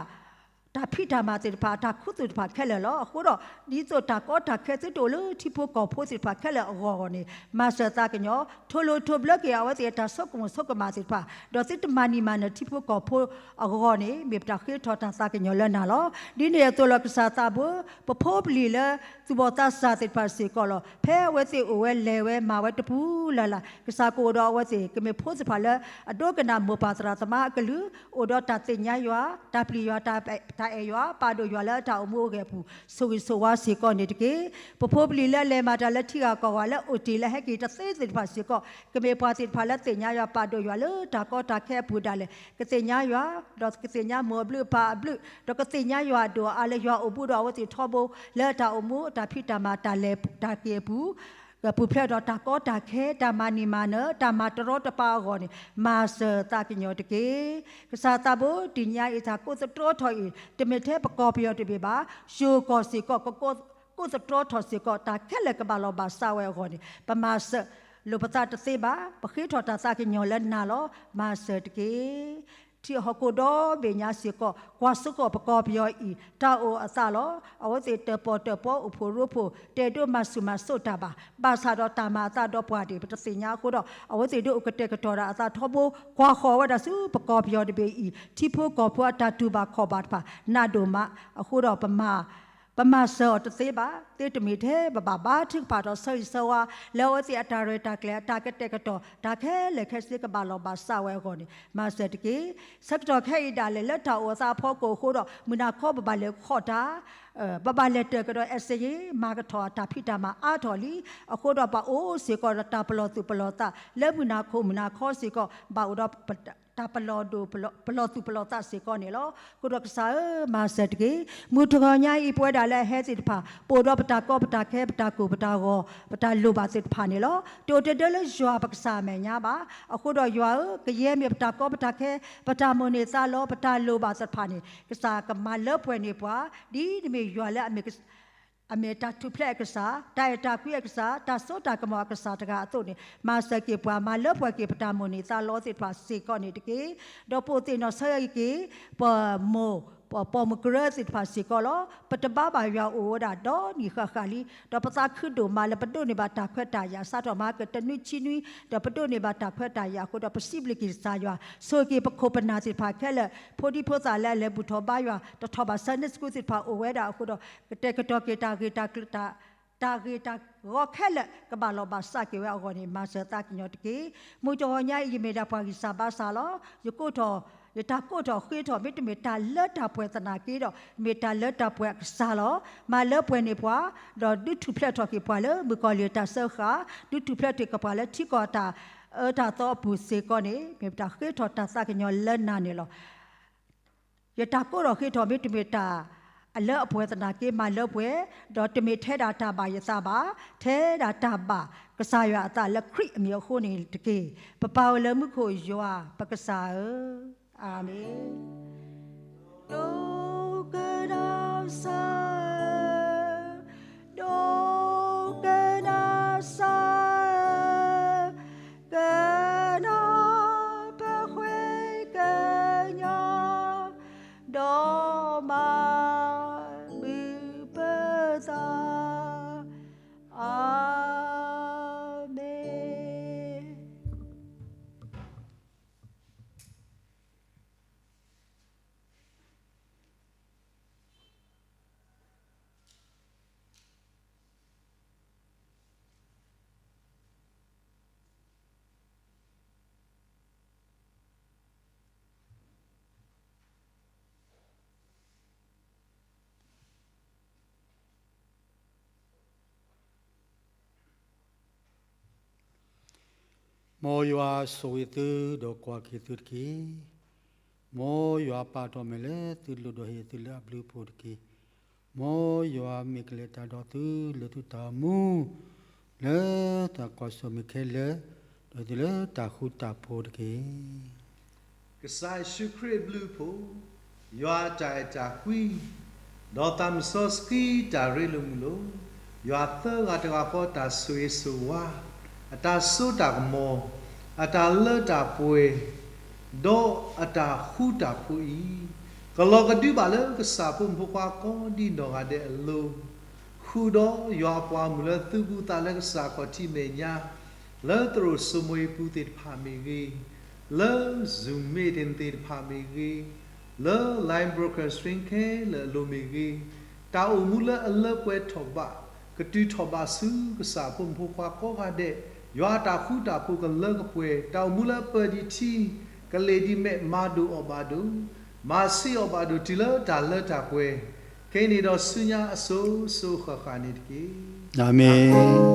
တၢ်ဖံးတၢ်မၤသ့ၣ်တဖၣ် အတၢ်ခူသူၣ်တဖၣ်ခဲလၢာ်လီၤ. အဃိဒီး ဒ်သိးတၢ်ကီတၢ်ခဲသုတအိၣ်လၢထံဖိကီၢ်ဖိသ့ၣ်တဖၣ်ခဲလၢာ်အဂီၢ်အဂီၢ်န့ၣ် မၤစၢၤသးကညီၤ ထိၣ်လိၣ်ထိၣ်ဘျၢက့ၤအဝဲသ့ၣ်အတၢ်ဆိကမိၣ်ဆိကမးသ့ၣ်တဖၣ် ဒီးသုတမၤနံၤမၤနၢၤထံဖိကီၢ်ဖိအဂီၢ်န့ၣ် မ့ၢ်ပတၢ်ဃ့ထီၣ်တၢ်သးကညီၤလၢနၤလီၤ. ဒ်န့ၣ်အသိးလီၤ ကစၢ်သးဘိ ပဖိပလံၤလၢ သူၣ်ဘီၣ်သးစၢ်သ့ၣ်တဖၣ်စ့ၢ်ကီးလီၤ. ဖဲအဝဲသ့ၣ်အိၣ်ဝဲလဲၤဝဲမၤဝဲတပူၤလၢ်လၢ် ကစၢ်ကအိၣ်ဒီးအဝဲသ့ၣ် ကမ့ၢ်ဖိသ့ၣ်တဖၣ်လၢ အဒိကနၣ်မိၢ်ပၢ်သရၣ်သမါအကလုၢ် အိၣ်ဒီးတၢ်သ့ၣ်ညါယွၤ တၢ်ပျံၤယွၤ တၢ်အဲၣ်ယွၤ ပာ်ဒိၣ်ယွၤလၢတၢ်အိၣ်မူအိၣ်ဂဲၤအပူၤ ဆိၣ်ဂ့ၤဆိၣ်ဝါစ့ၢ်ကီးန့ၣ်တက့ၢ်. ပဖိပလံၤလၢအလဲၤမၤတၢ်လၢထံဂၤကီၢ်ဂၤ လၢအိၣ်တ့ၢ်လၢဟဲက့ၤတသ့သ့ၣ်တဖၣ်စ့ၢ်ကီး ကမ့ၢ်ပှၤသ့ၣ်တဖၣ်လၢသ့ၣ်ညါယွၤ ပာ်ဒိၣ်ယွၤလၢတၢ်ကီတၢ်ခဲအပူၤဒၣ်လဲာ် ကသ့ၣ်ညါယွၤ ဒီးကသ့ၣ်ညါမိၢ်အဘျုးအပၢ်အဘျုး ဒီးကသ့ၣ်ညါယွၤအဒိၣ်အါလၢယွၤအိၣ်ဘူးဒီးအဝဲသ့ၣ်ထီဘိ လၢတၢ်အိၣ်မူတၢ်ဖံးတၢ်မၤတၢ်လဲၤတၢ်က့ၤအပူၤ ပူၤဖျဲးဒီးတၢ်ကီတၢ်ခဲ တၢ်မၤနံၤမၤနၢၤ တၢ်မၤတရီတပါအဂီၢ်န့ၣ် မၤစၢၤသးကညီၤတက့ၢ်. ကစၢ်သးဘိ တနံၤညါအံၤတၢ်ကိးသတြီထီၣ်အံၤ တမ့ၢ်ထဲပကီၢ်ပယီၤတဘ့ၣ်ဘၣ် ယိၤကီၢ်စ့ၢ်ကီး ကကိးသတြီထီၣ်စ့ၢ်ကီး တၢ်ခဲလၢာ်ကဘၣ်လီၤဘၣ်စးဝဲအဂီၢ်န့ၣ် ပမၤစၢၤလိာ်ပသးတသ့ဘၣ် ပဃ့ထီၣ်တၢ်သးကညီၤလၢနၤလီၤ မၤစၢၤတက့ၢ်. ထံဟီၣ်ခိၣ်ဒီဘ့ၣ်ညါစ့ၢ်ကီး ကွၢ်စိကီၢ်ပကီၢ်ပယီၤအံၤ တၢ်အိၣ်အသးလီၤ. အဝဲသ့ၣ်တၢၣ်ပီၣ်တၢၣ်ပီ အိၣ်ဖှိၣ်ရိဖှိၣ် တအဲၣ်ဒိးမၤဆူၣ်မၤစိးတၢ်ဘၣ်. ဘၣ်ဆၣ်ဒီးတၢ်မၤအသးဒီးပှၤဒၣ် ပတသ့ၣ်ညါအဃိဒီး အဝဲသ့ၣ်ဒၣ်အိၣ်ကတဲာ်ကတီၤဒၣ်အသးထီဘိ ကွၢ်ဃီၤဝဲဒၣ်ဆူပကီၢ်ပယီၤတဘ့ၣ်အံၤ ထံဖိကီၢ်ဖိအတၢ်တူၢ်ဘၣ်ခီၣ်ဘၣ်တဖၣ် နးဒိၣ်မး အဃိဒီးပမၤ ပမၤစၢၤအီၤတသ့ဘၣ် သ့တမ့ၢ်ထဲပဘၣ်ဘါထုကဖၣ်ဒီးဆၢဂ့ၤဆၢဝါ လၢအဝဲသ့ၣ်အတၢ်ရဲၣ်တၢ်ကျဲၤ အတၢ်ကတဲာ်ကတီၤ တၢ်ခဲလၢာ်ခဲဆ့ကဘၣ်လီၤဘၣ်စးဝဲအဂီၢ်န့ၣ် မၤစၢၤတက့ၢ်. ဆၢကတီၢ်ခဲအံၤဒၣ်လဲာ် လၢတၢ်အိၣ်အသးအဖီခိၣ်အဃိဒီး မုၢ်နၤခီပဘၣ်လဲၤခီၣ်တၢ် ပဘၣ်လဲၤတၢၣ်ကဒီး အဲးစ့ယ့ မၤကထီၣ်အတၢ်ဖံးတၢ်မၤအါထီၣ်လံ. အဃိဒီးပအိၣ်စ့ၢ်ကီးဒီးတၢ်ပလီၢ်သူၣ်ပလီၢ်သး လၢမုၢ်နၤခီမုၢ်နၤခီစ့ၢ်ကီး ဘၣ်အိၣ်ဒီး တၢ်ပလီၢ်ဒိၣ် ပလီၢ်သူၣ်ပလီၢ်သးစ့ၢ်ကီးန့ၣ်လီၤ. အဃိဒီးကစၢ်ဧၢ မၤစၢၤတက့ၢ်. မုၢ်တဂီၤညါအံၤ ပဝဲဒၣ်လၢအဟဲသ့ၣ်တဖၣ် ပအိၣ်ဒီးပတၢ်ကီပတၢ်ခဲ ပတၢ်ကိၢ်ပတၢ်ဂီၤ ပတၢ်လိၣ်ဘၣ်သ့ၣ်တဖၣ်န့ၣ်လီၤ. တအိၣ်တ့ၢ်ဒၢလၢယွၤပကစၢ်အမဲာ်ညါဘၣ်. အဃိဒီးယွၤဧၢ ကယဲၢ်မ့ၢ်ပတၢ်ကီပတၢ်ခဲ ပတၢ်မိၣ်န့ၢ်သးလီ ပတၢ်လိၣ်ဘၣ်သ့ၣ်တဖၣ်န့ၣ် ကစၢ်ကမၤလၢပှဲၤန့ၢ်ပှၤ ဒ်နမ့ၢ်ယွၤလၢအမ့ၢ် အမ့ၢ်တၢ်ထူၣ်ဖျဲးအကစၢ်, တၢ်အဲၣ်တၢ်ကွံအကစၢ်, တၢ်စိတၢ်ကမီၤအကစၢ်တဂၤအသိးန့ၣ်, မၤစၢၤက့ၤပှၤ, မၤလၢပှဲၤက့ၤပတၢ်မိၣ်န့ၢ်သးလီသ့ၣ်တဖၣ်စ့ၢ်ကီးန့ၣ်တက့ၢ်. ဒီးပိာ်သ့ၣ်နီၣ်ဆၢက့ၤ ပမိၢ်, ပပိာ်မုၣ်ကရၢသ့ၣ်တဖၣ်စ့ၢ်ကီးလီၤ. ပတဘါဘၣ်ယွၤအိၣ်ဝဲဒၣ်ဒီနံၣ်ဃၣ်ဃၣ်လံ, ဒီးပသးခုဒိၣ်မးလၢပဒိးန့ၢ်ဘၣ်တၢ်ခွဲးတၢ်ယာ် စးထီၣ်မၤကတနွံဆံနွံ, ဒီးပဒိးန့ၢ်ဘၣ်တၢ်ခွဲးတၢ်ယာ်အဃိဒီး ပစံးဘျုးက့ၤကစၢ်ယွၤ, ဆိၣ်ဂ့ၤက့ၤပခိၣ်ပနၢ်သ့ၣ်တဖၣ်ခဲလၢာ်, ဖိဒံဖိသၣ်လၢအလဲၤဘူၣ်ထီၣ်ဘါယွၤ, တထီၣ်ဘၣ် Sunday School သ့ၣ်တဖၣ်အိၣ်ဝဲဒၣ်အဃိဒီး ကတဲာ်ကတီၤက့ၤတၢ်ဂ့ၤတၢ်ကျၢၤ တၢ်ဂ့ၤတၢ်ဂီၤခဲလၢာ် ကဘၣ်လီၤဘၣ်စးက့ၤဝဲအဂီၢ်န့ၣ် မၤစၢၤသးကညီၤတက့ၢ်. မုၢ်တဂီၤညါအံၤ ယမ့ၢ်ဒၣ်ပှၤဂံၢ်စၢ်ဘါစၢ်လီၤ. ယကိးထီၣ် ယတၢ်ကိးထီၣ်ဃ့ထီၣ် မ့တမ့ၢ်တၢ်လၢတၢ်ပှဲၤသနာ်က့ဒီး မ့ၢ်တၢ်လၢတၢ်ပှဲၤအကစၢ်လီၤ. မၤလၢပှဲၤန့ၢ်ပှၤ, ဒီးဒုးထူၣ်ဖျဲးထီၣ်က့ၤပှၤလၢမုၣ်ကီၤလံၢ်အတၢ်စၢဃာ်, ဒုးထူၣ်ဖျဲးထီၣ်က့ၤပှၤလၢထံကီၢ်အတၢ်အၢတၢ်သီအပူၤစ့ၢ်ကီးန့ၣ် မ့ၢ်တၢ်ဃ့ထီၣ်တၢ်သးကညီၤလၢနၤန့ၣ်လီၤ. ယတၢ်ကိးထီၣ်ဃ့ထီၣ် မ့တမ့ၢ်တၢ်အလၢအပှဲၤသနာ်က့ မၤလၢပှဲၤ, ဒီးတမ့ၢ်ထဲဒၣ်တၢ်ဘၣ်ယသးဘၣ်, ထဲဒၣ်တၢ်ဘၣ်ကစၢ်ယွၤအသးလၢခရံာ်အမံၤအဃိန့ၣ်တက့ၢ်. ပပၢ်အိၣ်လၢမူခိၣ်ယွၤပကစၢ်ဧၢ, အၤမ့ၣ်. ဒိကနၣ်စၢ်ဧၢ, ဒိကနၣ်စၢ်ဧၢ, ကနၣ်ပဃ့ကညး, ဒီးမၤဘျုးပသး, အၤမ့ၣ်. မ်ယွၤဆိၣ်ဂ့ၤသုဒီးကွၢ်က့ၤသုတက့ၢ်. မ်ယွၤပာ်ထီၣ်မဲာ်လၢသုလိၤဒီးဟ့ၣ်သုလၢအဘျုးအဖှိၣ်တက့ၢ်. မ်ယွၤမ့ၢ်ကလဲၤတၢ်ဒီးသုလၢသုတၢ်အိၣ်မူ, လၢတၢ်ကွၢ်ဆၢၣ်မဲာ်ခဲလၢာ်, ဒီးသုလၢတၢ်ဃူတၢ်ဖိးတက့ၢ်. ကစၢ်ယ့ၣ်ၡူးခရံာ်အဘျုးအဖှိၣ်, ယွၤအတၢ်အဲၣ်တၢ်ကွံ, ဒီးသးစီဆှံတၢ်ရ့လိာ်မုာ်လိာ်, ယွၤသၢဂၤတဂၤဃီတၢ်ဆိၣ်ဂ့ၤဆိၣ်ဝါ, အတၢ်စိတၢ်ကမီၤ, အတၢ်လၢတၢ်ပှဲၤ, ဒီးအတၢ်ဃူတၢ်ဖိးအံၤ, ကလီၤကဒုဘၣ်လၢကစၢ်ဖိမုၣ်ဖိခွါကိးဒံနီၢ်ဂၤဒဲးအလိၤ, ဃုာ်ဒီးယွၤအပှၤမုၣ်လၢသုကူၣ်သးလၢကစၢ်ခီၣ်ထံးမဲာ်ညါ, လၢသရိာ်စိမိၤအပူၤသ့ၣ်တဖၣ်မ့ၢ်ဂ့ၤ, လၢ Zoom meeting သ့ၣ်တဖၣ်မ့ၢ်ဂ့ၤ, လၢ line broadcasting ခဲလၢာ်အလိၤမ့ၢ်ဂ့ၤ, တၢ်အိၣ်မူလၢအလၢပှဲၤထီၣ်ဘး, ကတုၤထီၣ်ဘးဆူကစၢ်ဖိမုၣ်ဖိခွါကိးဂၤဒဲး, ယွၤအတၢ်ဃူတၢ်ဖိးကလၢကပှဲၤ, တၢ်အိၣ်မူလၢအပၢၤဒံးထံ, ကလ့ၣ်ဒံးမဲး မၤဒိၣ်အီၣ်ဘၣ်ဒိၣ်, မၤဆံးအီၣ်ဘၣ်ဒိၣ် တုၤလၢတၢ်လၢတၢ်ပှဲၤ, ခဲအံၤန့ၣ်ဒီးဆူညါအစိၤစိၤဃၣ်ဃၣ်န့ၣ်တက့ၢ်. အၤမ့ၣ်.